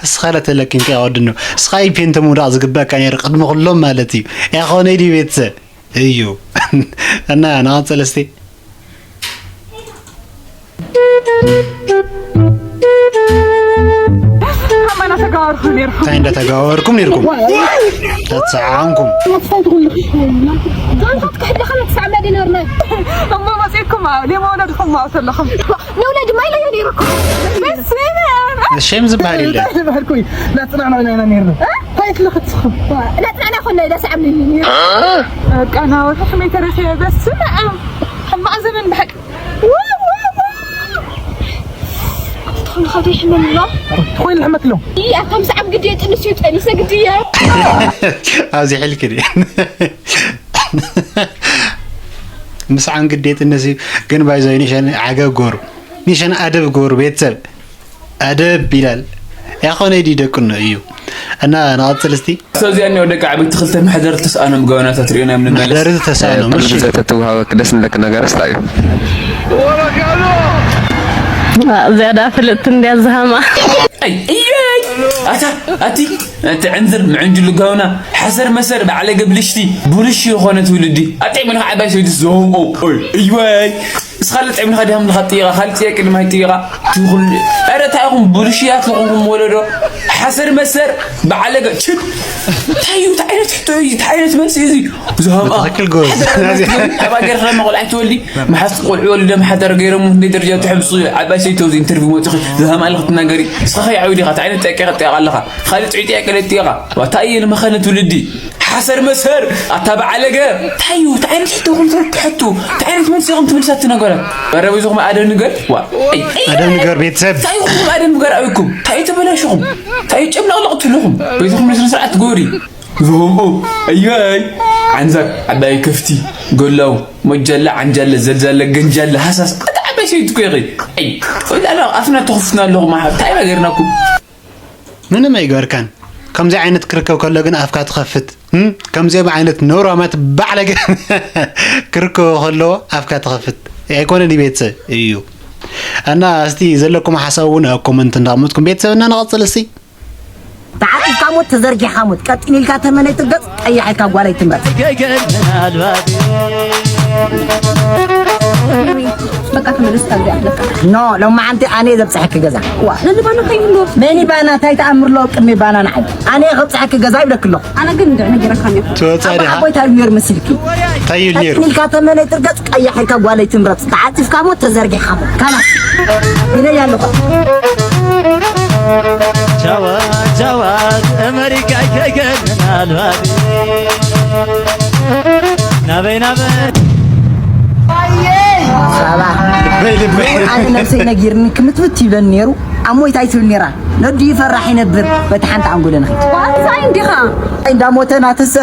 እስኻ ለተለኪንካ ይወድኖ። እስኻ ኢፔንቶ ምውዳቕ ዝግበእካ ነይሩ፣ ቅድሚ ኩሎም ማለት እዩ። ያኾነ ድዩ ቤተሰብ? እዩ። እና ንቐጽል እስቲ። ከማና ተጋወርኩም ነይርኩም። እንታይ እንዳተጋወርኩም ነይርኩም? ተተሰዓምኩም። ትፈልጡ ኩሉ። ዛንታት ክሕደኻ ንትስዓመ ዲናርና። እሞ መጺእኩም፣ ሌማ ወለድኩም ማእቶ ኣለኹም። ንውለድ ማይ ለዮ ነይርኩም። በስመ ኣብ። ሼም ዝበሃል የለ። እንታይ ዝበሃል ኮይ? ናጽናዕና ኢና ነይርና። እ? እንታይ ትልኽትኹም? ናጽናዕና ኮና ኢለ ሰዓምኒ ነይሩ። በቃ ናወ ሕመይ ተረኺበ። በስመ ኣብ። ሕማቕ ዘመን ብሓቂ። ዋው፣ ዋው፣ ዋው። ትኾን ኻብ ይሕመም ኣሎ። ትኾን ይሕመት ኣሎ። ይህ ኣብ ከምዚ ዓብ ግዲ የጥንስ እዩ ጠኒሰ ግዲ እየ። ኣብዚ ሕልክ ድየ? ምስዓም ግዴትነት እዩ። ግን ባይዞይ ኒሸን ዓገብ ጎሩ፣ ኒሸን ኣደብ ጎሩ ቤተሰብ ኣደብ ይላል። ያኾነ ዲ ደቅኖ እዩ። እና ንቐጽል እስቲ። ሰው እዚኣ እኒኦ ደቂ ዓበይቲ ክልተ መሕደሪ ተስኣኖም ገበናታት ሪኦና እዮም ንመለስ። መሕደሪ ተስኣኖም፣ እሺ። ዘተትውሃበክ ደስ ንለክ ነገር እስታ እዩ። ዝያዳ ፍልጥቲ እንድያ ዝሃማ። ኣይ፣ እየይ! ኣታ፣ ኣቲ፣ እቲ ዕንዝር ምዕንጅሉ ጋውና፣ ሓሰር መሰር በዓለገ ብልሽቲ፣ ቡልሽ የኾነ ትውልዲ። ኣጥዒምልኻ ዓባይ ሰበይቲ ዝህብኦ። ኦይ፣ እይወይ! እስኻ ልጥዒምልኻ ድሃምልኻ ጥይቓ፣ ካልእ ጥያቄ ድማ ይጥይቓ። ትኹል-፣ ኧረ፣ እንታይ ኢኹም ብልሽያት ዝኾንኩም ወለዶ? ሓሰር መሰር በዓለገ፣ ችድ! እንታይ እዩ? እንታይ ዓይነት ሕቶ እዩ? እንታይ ዓይነት መልሲ እዩ እዚ? ዝሃምኣ። ብትኽክል ጎበዝ። ሓደ ነገር ትገብሪ፣ ኣብ ሃገር ከለና ቆልዓ ትወልዲ፣ መሓዝቲ ቆልዑ ወሊዶም ሓዳር ገይሮም፣ ክንደይ ደረጃ ትሕብሱ፣ ዓባይ ሰይቲ ኣብዚ ኢንተርቪው መፂኺ፣ ዝሃምኣ ኢልኺ ትናገሪ። ንስኻ ከ ዓብዩ ዲኻ? እንታይ ዓይነት ጥያቄ ከጥያቕ ኣለኻ? ካልእ ጥዑይ ጥያቄ ለጥያቓ። ዋታ እየ ንመኸነ ትውልዲ። ሓሰር መሰር፣ ኣታ በዓለገ። እንታይ እዩ? እንታይ ዓይነት ሕቶ ትሕቱ? እንታይ ዓይነት መልሲ ኢኹም ትምልሳ እቲ ነገራት? ኧረ በይዝኹም ኣደብ ንገር። ዋ። ኣይ፣ ኣይ፣ ኣደብ ንገር ቤተሰብ። እንታይ ኢኹም ኣደብ ንገር ኣበይኩም? እንታይ እዩ ተበላሽኹም? እንታይ እዩ ጨምለቕለቕ ትብልኹም? በይዝኹም ስነ ስርዓት ግበሪ። ዝሆምኡ፣ ኣየይ፣ ዓንዛር፣ ዓባይ ከፍቲ፣ ጎላው፣ ሞጃለ፣ ዓንጃለ፣ ዘልዛለ፣ ገንጃለ፣ ሃሳስ፣ ኣታ ዓባይ ሰበይቲ እኮ ኢኺ። ኣይ፣ ወላ ኣፍና ተኸፊትና ኣለኹም፣ ኣሓ-፣ እንታይ ኢና ገርናኩም? ምንም ኣይገበርካን። ከምዚ ዓይነት ክርከብ ከሎ ግን ኣፍካ ትኸፍት። እም? ከምዚኦም ዓይነት ነውራማት ባዕለገ ክርከቦ ከለዎ ኣፍካ ትኸፍት። ኣይኮነን ቤተሰብ እዩ። እና እስቲ ዘለኩም ሓሳብ እውን ኣብ ኮመንት እንዳቕመጥኩም ቤተሰብ እና ንቐጽል እስቲ። ተዓጢፍካ ሞት፣ ተዘርጊሕካ ሞት፣ ቀጢን ኢልካ ተመነይ ትርገጽ፣ ቀያሕ ኢልካ ጓለይ ትምረጽ። በቃ ተመለስ፣ ታብዲ ኣለካ። ኖ፣ ሎማዓንቲ ኣነ ዘብጽሐኪ ገዛ። ዋ፣ ነዚ ባና ከይብሎ። መኒ ባና፣ እንታይ ተኣምር ኣሎ ቅድሚ ባና ንዓይ? ኣነ ከብጽሐኪ ገዛ ይብለኪ ኣለኹ። ኣነ ግን እንደ ነገረካ ነኝ። ትወጻ ዲኻ? ኣቦይ እንታይ ነይሩ መሲልኪ? እንታይ እዩ ነይሩ? ቀጢን ኢልካ ተመነይ ትርገጽ፣ ቀያሕ ኢልካ ጓለይ ትምረጽ። ተዓጢፍካ ሞት፣ ተዘርጊሕካ ሞት። ካላ። ኢለያ ኣለኹ። ጃዋ፣ ጃዋ፣ ኣመሪካ ኣይከገን ኣልባቢ። ናበይ፣ ናበይ? ሳባ። ልበይ፣ ልበይ። ኣነ ነብሰይ ነጊርኒ ክምትምት ይብለኒ ነይሩ። ኣብ ሞይታ ኣይትብል ነይራ። ነዱ ይፈራሕ ይነብር። በቲ ሓንቲ ኣንጎለ ንኸይድ። ዋንሳይ እንዲኻ? እንዳሞተ ናትሰ።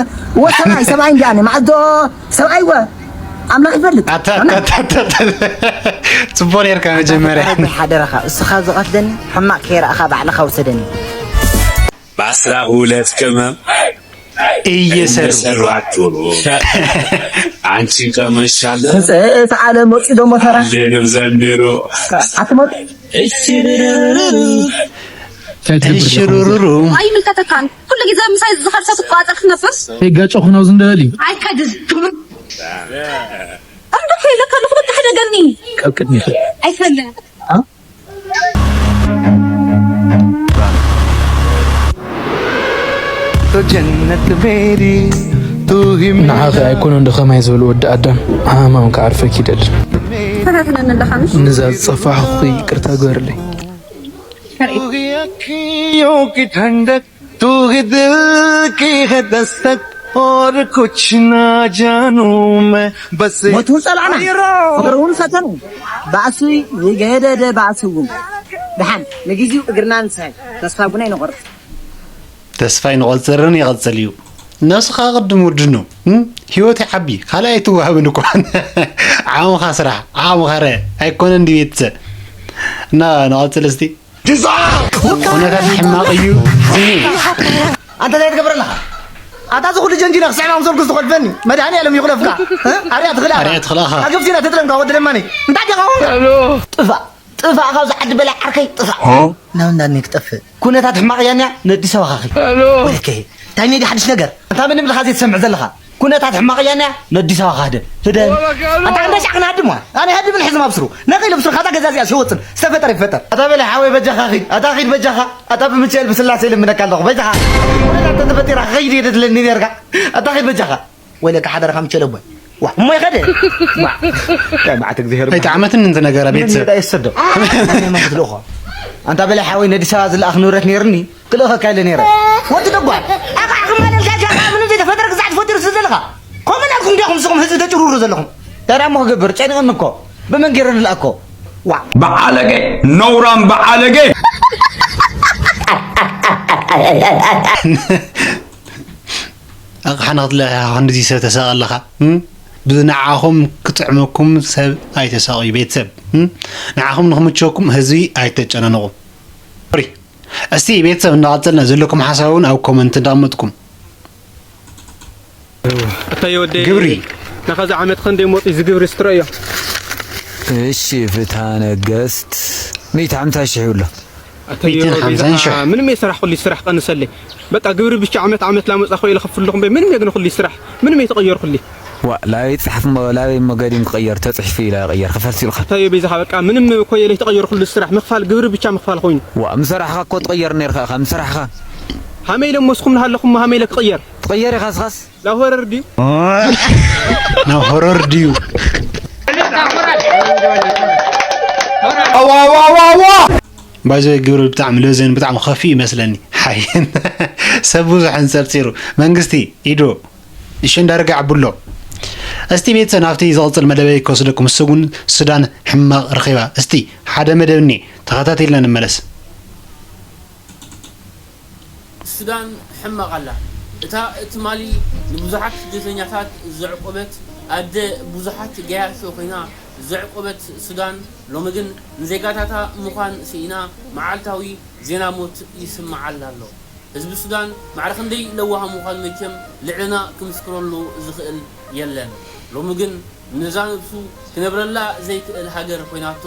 ወ ሰብኣይ፣ ሰብኣይ እንዲያ፣ ኣነ ማዕዶ ሰብኣይ ወ ኣምላኽ ይፈልጥ። ኣታ፣ ኣታ፣ ኣታ፣ ኣታ፣ ኣታ። ጽቡቕ ኔርካ መጀመርያ። ረቢ ሓደራኻ፣ እስኻ ዝቐትለኒ ሕማቕ ከይረኣኻ ባዕልኻ ውሰደኒ። በአስራ ሁለት ቅመም እየሰሩ። እየሰሩ አትሉ። አንቺ ቀመሻለሁ። ህፃ ዓለም ወፂ ደሞ ተራ። ሌንም ዘንድሮ። ኣትመጡ። እሽርርሩ። እንታይ ትገብር ዘለኹ? እሽርርሩ። ኣይምልከተካን። ኩሉ ግዜ ምሳይ ዝኸርሰ ትቆጻጸር ትነብር። ይጋጨኹ ነው ዝንደሊ። ኣይከድን። እንዶ ሄለ ከለኹ በቃ ሕደገኒ። ካብ ቅድሚኺ። ኣይፈልን። አ? ጀነት ቤሪ ቱ ሂም ንዓኺ ኣይኮነን ዶ ከማይ ዝበሉ ወዲ ኣዳም፣ ሃማም ክዓርፈኪ ይደሊ። ፈታትነኒ ኣለኻ፣ ምሽ? ንዛ ዝጸፋሕኹኺ ይቅርታ ግበርለይ። ቱ ሂ ኣኪ ዮኪ ተንደክ ቱ ሂ ድልኪ ሄደስተክ और कुछ ना जानू मैं बस ሞት እውን ጸላእና፣ ፍቕሪ እውን ፈተኑ። ባእሲ ዝገደደ ባእሲ እውን። ደሓን ንግዜኡ እግርና ንስሕብ፣ ተስፋ ግና ኣይንቖርጽ። ተስፋ ኣይንቖጽርን ይቐጽል እዩ። ነብስኻ ቅድም ውድኑ። ህይወት ይዓቢ ካልኣይ ኣይትወሃብን እኳ። ዓቕምኻ ስራሕ ዓቕምኻ ርአ ኣይኮነን ድቤትሰ እና ንቐጽል እስቲ። ኩነታት ሕማቕ እዩ ዝኒ። ኣንተ እንታይ ትገብር ኣለኻ? ኣታ እዚ ኩሉ ጀንጂና ክስዕማ ምሰልኩ ዝተኾልፈኒ መድሃኒ ኣለም ይኹለፍካ። ኣርያ ትኽእል ኣርያ ትኽእል ኣኻ። ኣገፍቲና ተጥለምካ ወዲ ለማኒ እንታይ ዲኻ? ጥፋእ ጥፋእ ካብዚ ዓዲ በላ ዓርከይ ጥፋእ። ናብ እንዳኒ ክጠፍእ ኩነታት ሕማቕ እያ እኒኣ ነዲስ ኣበባ ኻኺ። ወይከ እንታይ ሜዲ ሓድሽ ነገር? ኣንታ ምንም ኢልኻ ዘይትሰምዕ ዘለኻ ኩነታት ሕማቕ እያ እኒኣ ነዲስ ኣበባ ኻህደ። ህደ ኣንታ እንዳ ሻዕ ክንሃድም ዋ ኣነ ሃድምን ሕዝም ኣብስሩ ነቒ ልብስሩ ካታ ገዛ እዚኣ ሲወፅን ዝተፈጠረ ይፈጠር። ኣታ በለ ሓወይ በጃኻ ኺድ ኣታ ኺድ በጃኻ ኣታ ብምቸል ብስላሴ ልምነካ ኣለኹ በጃኻ። ኩነታት ተተፈጢራ ኸይድ እየ ትለኒ ነርካ ኣታ ኺድ በጃኻ። ወይለካ ሓደረኻ ምቸለቦ ዋ እሞ ይኸደ። ዋ እንታይ መዓት እግዚኣብሔር ይበሃል። ኣይጠዓመትን እንተ ነገራ ቤተሰብ። ሜዳ የሰዶ መን ክትልእኾ? ኣንታ በላይ ሓወይ ነዲስ ኣበባ ዝለኣኽ ንብረት ነይርኒ ክልእኸካ ኢለ ነይረ። ወዲ ደጓል ኣቃዕ ክማለልካ ኢልካ ከዓ ምንም ዘይተፈጠረ ግዛዕ ትፈጢሩ ስለ ዘለኻ ከምኡ ናትኩም እንዲኹም ንስኹም ህዝቢ ተጭርሩ ዘለኹም። ታዲያ እሞ ክገብር ጨኒቐኒ እኮ ብመን ገይረ ንልኣኮ? ዋ ባዓለገ ነውራም ባዓለገ ኣቕሓ ንኽትልእኽ ኢኻ ክንድዚ ሰብ ተሳቒ ኣለኻ። እም? ብንዓኹም ክጥዕመኩም ሰብ ኣይተሳቕዩ ቤተሰብ። እም? ንዓኹም ንኽምችወኩም ህዝቢ ኣይተጨናንቑ። ሶሪ። እስቲ ቤተሰብ እንዳቐጸልና ዘለኩም ሓሳብ እውን ኣብ ኮመንት እንዳቐመጥኩም። ኣታየ ወደይ ግብሪ። ናኻዚ ዓመት ኸንደይ ሞፂ እዚ ግብሪ ስትረዮ። እሺ ፍትሃ ነገስት ሚእቲ ሓምሳ ሽሕ ይብሎ። ኣታየ ሚእትን ሓምሳን ወደይ ሽሕ። ምንም የሰራሕ ኩሉ ስራሕ ቀንሰለይ። በቃ ግብሪ ብቻ ዓመት ዓመት ላመፃ ኮይለ ከፍልኹም በይ ምንም የግነ ኩሉ ስራሕ ምንም የተቀየር ኩሉ። ዋ ላበይ ይፅሓፍ እሞ ላበይ እሞ ገዲም ክቕየር ተፅሒፉ ኢላ ይቕየር ክፈልሲ ኢልካ። ኣታየ በይዛኻ በቃ ምንም ኮይለ የተቀየር ኩሉ ስራሕ ምኽፋል ግብሪ ብቻ ምኽፋል ኮይኑ። ዋ ምሰራሕኻ እኮ ትቕየር ነይርካ ኢኻ ምሰራሕኻ። ሃመይለ መስኹም ናሃለኹም ሃመይለ ክቕየር። ትቕየር ኢኻ ስኻስ። ላብ ሆረር ድዩ? ናብ ሆረር ድዩ? ባይዘ ግብሪ ብጣዕሚ ለዘን ብጣዕሚ ከፊ ይመስለኒ ሓይን ሰብ ብዙሕ እንፀርፂሩ መንግስቲ ኢዶ እሸ እንዳርጋዕ ብሎ። እስቲ ቤተሰብ ናብቲ ዝቕፅል መደበይ ከወስደኩም እሱ እውን ሱዳን ሕማቕ ረኺባ እስቲ ሓደ መደብ እኒ ተኸታቲልና ንመለስ። ሱዳን ሕማቕ ኣላ። እታ ትማሊ ንብዙሓት ስደተኛታት ዘዕቆበት ኣደ ብዙሓት ገያሾ ኮይና ዘዕቆበት ሱዳን ሎሚ ግን ንዜጋታታ ምዃን ስኢና መዓልታዊ ዜና ሞት ይስምዓላ ኣሎ። ህዝቢ ሱዳን ማዕረ ክንደይ ለዋህ ምዃኑ መቸም ልዕልና ክምስክረሉ ዝኽእል የለን። ሎሚ ግን ነዛ ነብሱ ክነብረላ ዘይክእል ሃገር ኮይናቶ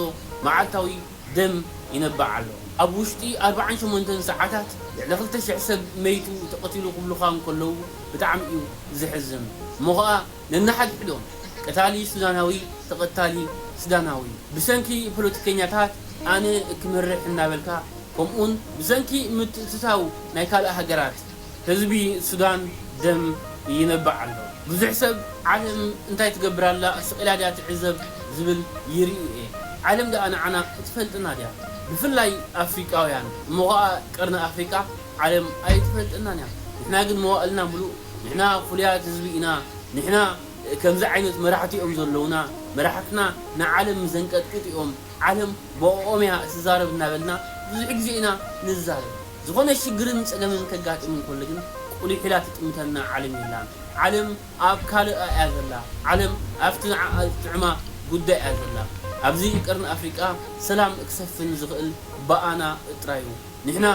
መዓልታዊ ደም ይነብዕ ኣሎ። ኣብ ውሽጢ ኣርብዓን ሸሞንተን ሰዓታት ልዕሊ ክልተ ሽሕ ሰብ መይቱ ተቐቲሉ ክብሉኻ እንከለዉ ብጣዕሚ እዩ ዘሕዝን። እሞ ኸኣ ነንሓድሕዶም ቀታሊ ሱዳናዊ ተቐታሊ ሱዳናዊ ብሰንኪ ፖለቲከኛታት ኣነ ክመርሕ እናበልካ ከምኡውን ብሰንኪ ምትእትታው ናይ ካልእ ሃገራት ህዝቢ ሱዳን ደም ይነብዕ ኣሎ። ብዙሕ ሰብ ዓለም እንታይ ትገብር ኣላ ስቕ ኢላ ድያ ትዕዘብ ዝብል ይርኢ እየ። ዓለም ደኣ ንዓና ትፈልጥና ድያ? ብፍላይ ኣፍሪቃውያን እሞ ኸኣ ቀርኒ ኣፍሪቃ ዓለም ኣይትፈልጠናን እያ። ንሕና ግን መዋእልና ምሉእ ንሕና ፍሉያት ህዝቢ ኢና። ንሕና ከምዚ ዓይነት መራሕቲ እዮም ዘለዉና። መራሕትና ንዓለም ዘንቀጥቅጡ እዮም። ዓለም ብኦኦም እያ እትዛረብ እናበልና ብዙሕ ግዜ ኢና ንዛረብ። ዝኾነ ሽግርን ጸገምን ከጋጥም እንከሎ ግን ቁሊሕ ኢላ ትጥምተና ዓለም የላን። ዓለም ኣብ ካልእ እያ ዘላ። ዓለም ኣብቲ ንዓኣ ዝጥዕማ ጉዳይ እያ ዘላ። ኣብዚ ቀርኒ ኣፍሪቃ ሰላም ክሰፍን ዝኽእል ብኣና ጥራይ እዩ። ንሕና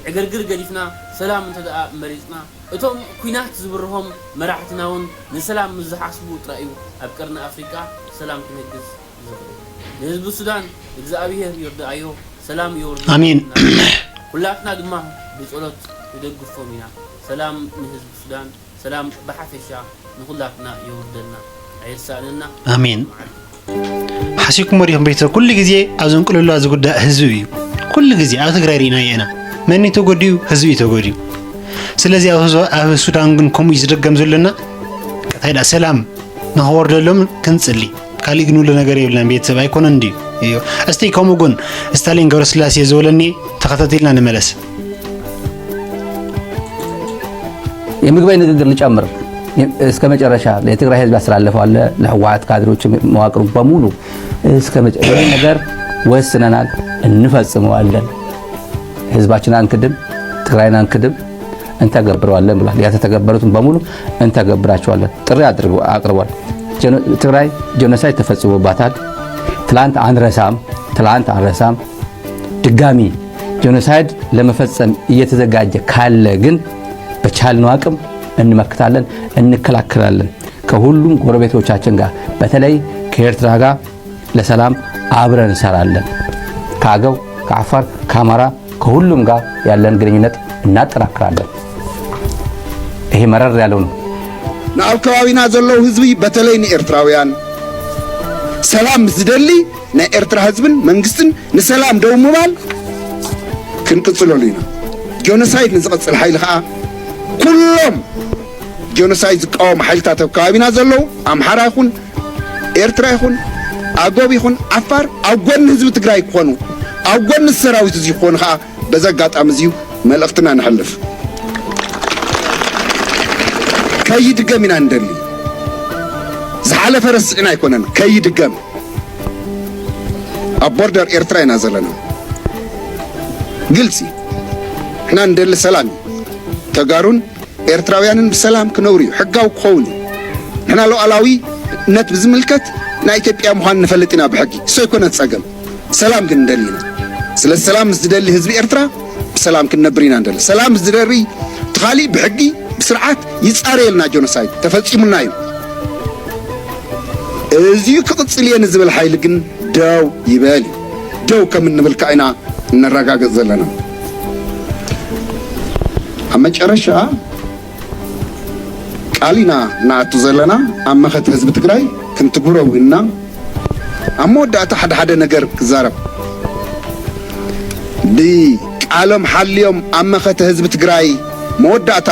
ዕግርግር ገዲፍና ሰላም እንተ ደኣ መሪጽና፣ እቶም ኲናት ዝብርሆም መራሕትና እውን ንሰላም ምስ ዝሓስቡ ጥራይ እዩ ኣብ ቀርኒ ኣፍሪቃ ሰላም ክነግስ ዝኽእል። ንህዝቢ ሱዳን እግዚኣብሄር ይርድኣዮ፣ ሰላም የውርደልና። ኣሜን። ኩላትና ድማ ብጸሎት ንደግፎም ኢና። ሰላም ንህዝቢ ሱዳን፣ ሰላም ብሓፈሻ ንኹላትና የውርደልና። ኣየሳእነና። ኣሜን። ሓሲብኩሞ ዲኹም ቤተሰብ? ኩሉ ግዜ ኣብ ዘንቅልላ ዝጉዳእ ህዝቢ እዩ። ኩሉ ግዜ ኣብ ትግራይ ርኢና ኢና። መን እዩ ተጎዲኡ? ህዝቢ እዩ ተጎዲኡ። ስለዚ ኣብ ህዝቢ- ኣብ ሱዳን ግን ከምኡ እዩ ዝደገም ዘሎና። እንታይ ደኣ ሰላም ንኽወርደሎም ክንጽሊ። ካሊእ ግን ውሎ ነገር የብልናን ቤተሰብ ኣይኮነን ድዩ? እዩ። እስቲ ከምኡ ግን ስታሊን ገብረስላሴ ዝበለኒ ተኸታቲልና ንመለስ። የምግባይ ንግግር ልጨምር። እስከ መጨረሻ ለትግራይ ህዝብ ያስተላለፈው አለ፣ ለህወሓት ካድሬዎች መዋቅሩ በሙሉ እስከ መጨ-፣ ይሄ ነገር ወስነናል፣ እንፈጽመዋለን። ህዝባችን አንክድም፣ ትግራይን አንክድም፣ እንተገብረዋለን ብሏል። ያልተተገበሩትን በሙሉ እንተገብራቸዋለን ጥሪ አድርጎ-፣ አቅርቧል። ጀኖ-፣ ትግራይ ጄኖሳይድ ተፈጽሞባታል። ትላንት አንረሳም፣ ትላንት አንረሳም። ድጋሚ ጄኖሳይድ ለመፈጸም እየተዘጋጀ ካለ ግን በቻልነው አቅም እንመክታለን፣ እንከላከላለን። ከሁሉም ጎረቤቶቻችን ጋር በተለይ ከኤርትራ ጋር ለሰላም አብረን እንሰራለን። ከአገው፣ ከአፋር፣ ከአማራ፣ ከሁሉም ጋር ያለን ግንኙነት እናጠናክራለን። ይሄ መረር ያለው ነው። ንኣብ ከባቢና ዘለዉ ህዝቢ፣ በተለይ ንኤርትራውያን፣ ሰላም ምስ ዝደሊ፣ ናይ ኤርትራ ህዝብን መንግስትን ንሰላም ደው ምባል ክንቅጽለሉ ኢና። ጆኖሳይድ ንዝቐጽል ሓይሊ ኸኣ፣ ኩሎም ጆኖሳይድ ዝቃወሙ ሓይልታት ኣብ ከባቢና ዘለዉ፣ ኣምሓራ ይኹን ኤርትራ ይኹን ኣጎብ ይኹን ዓፋር፣ ኣብ ጎኒ ህዝቢ ትግራይ ክኾኑ፣ ኣብ ጎኒ ሰራዊት እዚ ክኾኑ ኸኣ በዚ ኣጋጣሚ እዚዩ መልእኽትና ነሕልፍ። ከይድገም ኢና ንደሊ። ዝሓለፈ ረሲዕና ኣይኮነን፣ ከይድገም። ኣብ ቦርደር ኤርትራ ኢና ዘለና። ግልጺ፣ ንሕና ንደሊ ሰላም እዩ። ተጋሩን ኤርትራውያንን ብሰላም ክነብሩ እዩ፣ ሕጋዊ ክኸውን እዩ። ንሕና ሉዓላዊነት ብዝምልከት ናይ ኢትዮጵያ ምዃን ንፈልጥ ኢና ብሕጊ። እሱ ኣይኮነን ጸገም። ሰላም ግን ንደሊ ኢና። ስለ ሰላም ምስ ዝደሊ ህዝቢ ኤርትራ ብሰላም ክንነብር ኢና ንደሊ። ሰላም ምስ ዝደሊ እቲ ካሊእ ብሕጊ ብስርዓት ይጻረየልና። ጆኖሳይድ ተፈጺሙና እዩ። እዚዩ ክቕጽል እየ ንዝብል ሓይሊ ግን ደው ይበል እዩ። ደው ከም እንብል ከኣ ኢና እነረጋግጽ ዘለና። ኣብ መጨረሻ ቃል ኢና ንኣቱ ዘለና ኣብ መኸተ ህዝቢ ትግራይ ክንትግብሮ ውዒልና። ኣብ መወዳእታ ሓደ ሓደ ነገር ክዛረብ። ብቃሎም ሓልዮም ኣብ መኸተ ህዝቢ ትግራይ መወዳእታ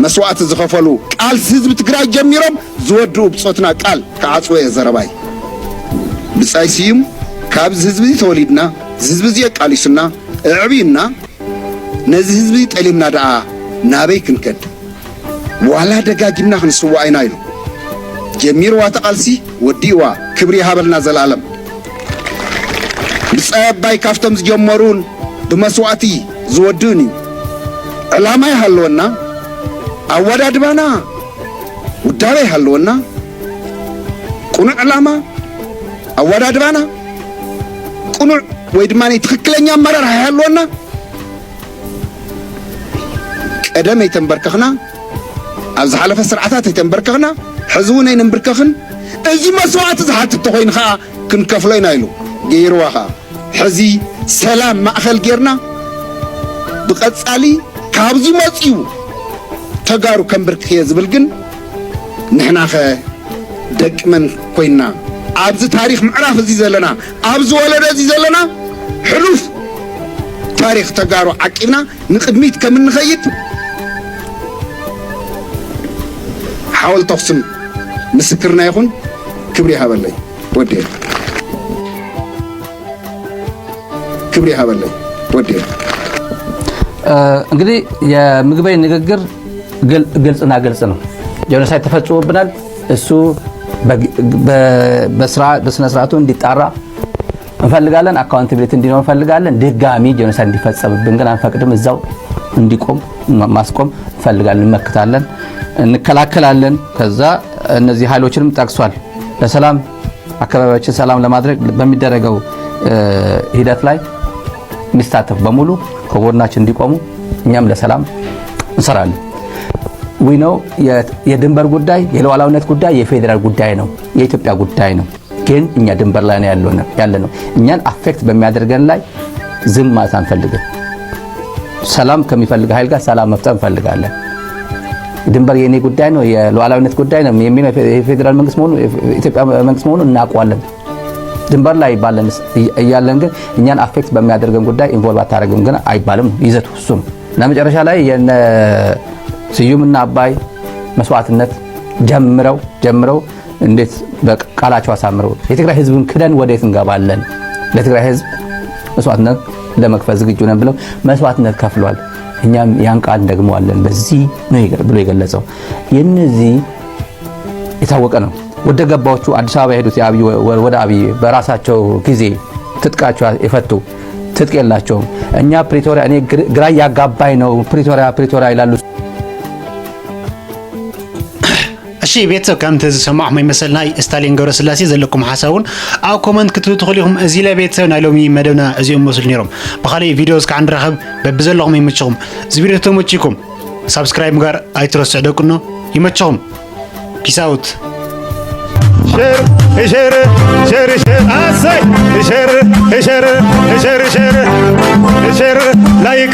መስዋእቲ ዝኸፈሉ ቃልሲ ህዝቢ ትግራይ ጀሚሮም ዝወድኡ ብጾትና ቃል ክዓጽዎ እየ ዘረባይ። ብጻይ ስዩም፣ ካብዚ ህዝቢ እዚ ተወሊድና፣ እዚ ህዝቢ እዚ ኣቃሊሱና፣ ኣዕብዩና፣ ነዚ ህዝቢ ጠሊምና ደኣ ናበይ ክንከድ? ዋላ ደጋጊምና ክንስዋእ ኢና ኢሉ ጀሚርዋ እታ ቃልሲ፣ ወዲእዋ። ክብሪ ይሃበልና ዘላለም። ብጻይ ኣባይ ካብቶም ዝጀመሩን ብመስዋእቲ ዝወድኡን እዩ። ዕላማ ይሃለወና፣ ኣወዳድባና ውዳበ ይሃለወና፣ ቅኑዕ ዕላማ፣ ኣወዳድባና ቅኑዕ ወይ ድማ ትኽክለኛ ኣመራርሓ ይሃለወና፣ ቀደም ኣይተንበርከኽና፣ ኣብ ዝሓለፈ ስርዓታት ኣይተንበርከኽና፣ ሕዚ እውን ኣይንንብርከኽን። እዚ መስዋእቲ ዝሓትት ተኾይኑ ኸዓ ክንከፍሎ ኢና ኢሉ ገይርዋ ኸዓ። ሕዚ ሰላም ማእኸል ጌርና፣ ብቐጻሊ ካብዚ መጺኡ ተጋሩ ከንብርክኽ እየ ዝብል ግን፣ ንሕናኸ ደቂ መን ኮይንና? ኣብዚ ታሪኽ ምዕራፍ እዚ ዘለና፣ ኣብዚ ወለዶ እዚ ዘለና፣ ሕሉፍ ታሪኽ ተጋሩ ዓቂብና ንቕድሚት ከም እንኸይድ ሓወልቲ ኣኽሱም ምስክርና ይኹን። ክብሪ ይሃበለይ። ወዲኤ። ክብሪ ይሃበለይ። ወዲኤ። እ፣ እንግዲህ የምግበይ ንግግር ግል-፣ ግልጽና ግልጽ ነው። ጄኖሳይድ ተፈጽሞብናል። እሱ በግ-፣ በ-፣ በስራ-፣ በስነ ስርዓቱ እንዲጣራ እንፈልጋለን። አካውንታብሊቲ እንዲኖር እንፈልጋለን። ድጋሚ ጄኖሳይድ እንዲፈጸምብን ግን አንፈቅድም። እዛው እንዲቆም ማ-፣ ማስቆም እንፈልጋለን። እንመክታለን፣ እንከላከላለን። ከዛ እነዚህ ኃይሎችንም ጠቅሷል። ለሰላም አካባቢያችን ሰላም ለማድረግ በሚደረገው፣ እ፣ ሂደት ላይ የሚሳተፍ በሙሉ ከጎናችን እንዲቆሙ እኛም ለሰላም እንሰራለን። We know የ-፣ የድንበር ጉዳይ፣ የሉዓላዊነት ጉዳይ የፌዴራል ጉዳይ ነው፣ የኢትዮጵያ ጉዳይ ነው። ግን እኛ ድንበር ላይ ነው ያለነው፣ ያለነው። እኛን አፌክት በሚያደርገን ላይ ዝም ማለት አንፈልግም። ሰላም ከሚፈልግ ኃይል ጋር ሰላም መፍጠር እንፈልጋለን። ድንበር የኔ ጉዳይ ነው፣ የሉዓላዊነት ጉዳይ ነው የሚለው የፌዴራል መንግስት መሆኑ፣ የኢትዮጵያ መንግስት መሆኑ እናውቀዋለን። ድንበር ላይ ባለን ስ-፣ እያለን ግን እኛን አፌክት በሚያደርገን ጉዳይ ኢንቮልቭ አታደርግም ግን አይባልም። ይዘቱ እሱ ነው። እና መጨረሻ ላይ የነ ስዩምና አባይ መስዋዕትነት ጀምረው፣ ጀምረው እንዴት በቃላቸው አሳምረው የትግራይ ህዝብን ክደን ወዴት እንገባለን? ለትግራይ ህዝብ መስዋዕትነት ለመክፈል ዝግጁ ነን ብለው መስዋዕትነት ከፍሏል። እኛም ያን ቃል እንደግመዋለን። በዚህ ነው የገ- ብሎ የገለጸው። የነዚህ የታወቀ ነው። ወደ ገባዎቹ አዲስ አበባ የሄዱት የአብይ ወ- ወደ አብይ በራሳቸው ጊዜ ትጥቃቸው የፈቱ ትጥቅ የላቸውም። እኛ ፕሪቶሪያ እኔ ግር- ግራ እያጋባኝ ነው ፕሪቶሪያ ፕሪቶሪያ ይላሉ። እሺ ቤተሰብ፣ ከምቲ ዝሰማዕኹም ይመስል ናይ ስታሊን ገብረስላሴ ዘለኩም ሓሳብ እውን ኣብ ኮመንት ክትህቡ ትኽእሉ ኢኹም። እዚ ለ ቤተሰብ ናይ ሎሚ መደብና እዚኦም መስሉ ነይሮም። ብኻሊእ ቪድዮ እስካዕ ንራኸብ፣ በብዘለኹም ይመችኹም። እዚ ቪድዮ ተመችኩም ሳብስክራይብ ጋር ኣይትረስዑ ደቅኖ። ይመችኹም። ፒስ ኣውት። ሸር ሸር ሸር ሸር ኣሰይ ሸር ሸር ሸር ሸር ሸር ላይክ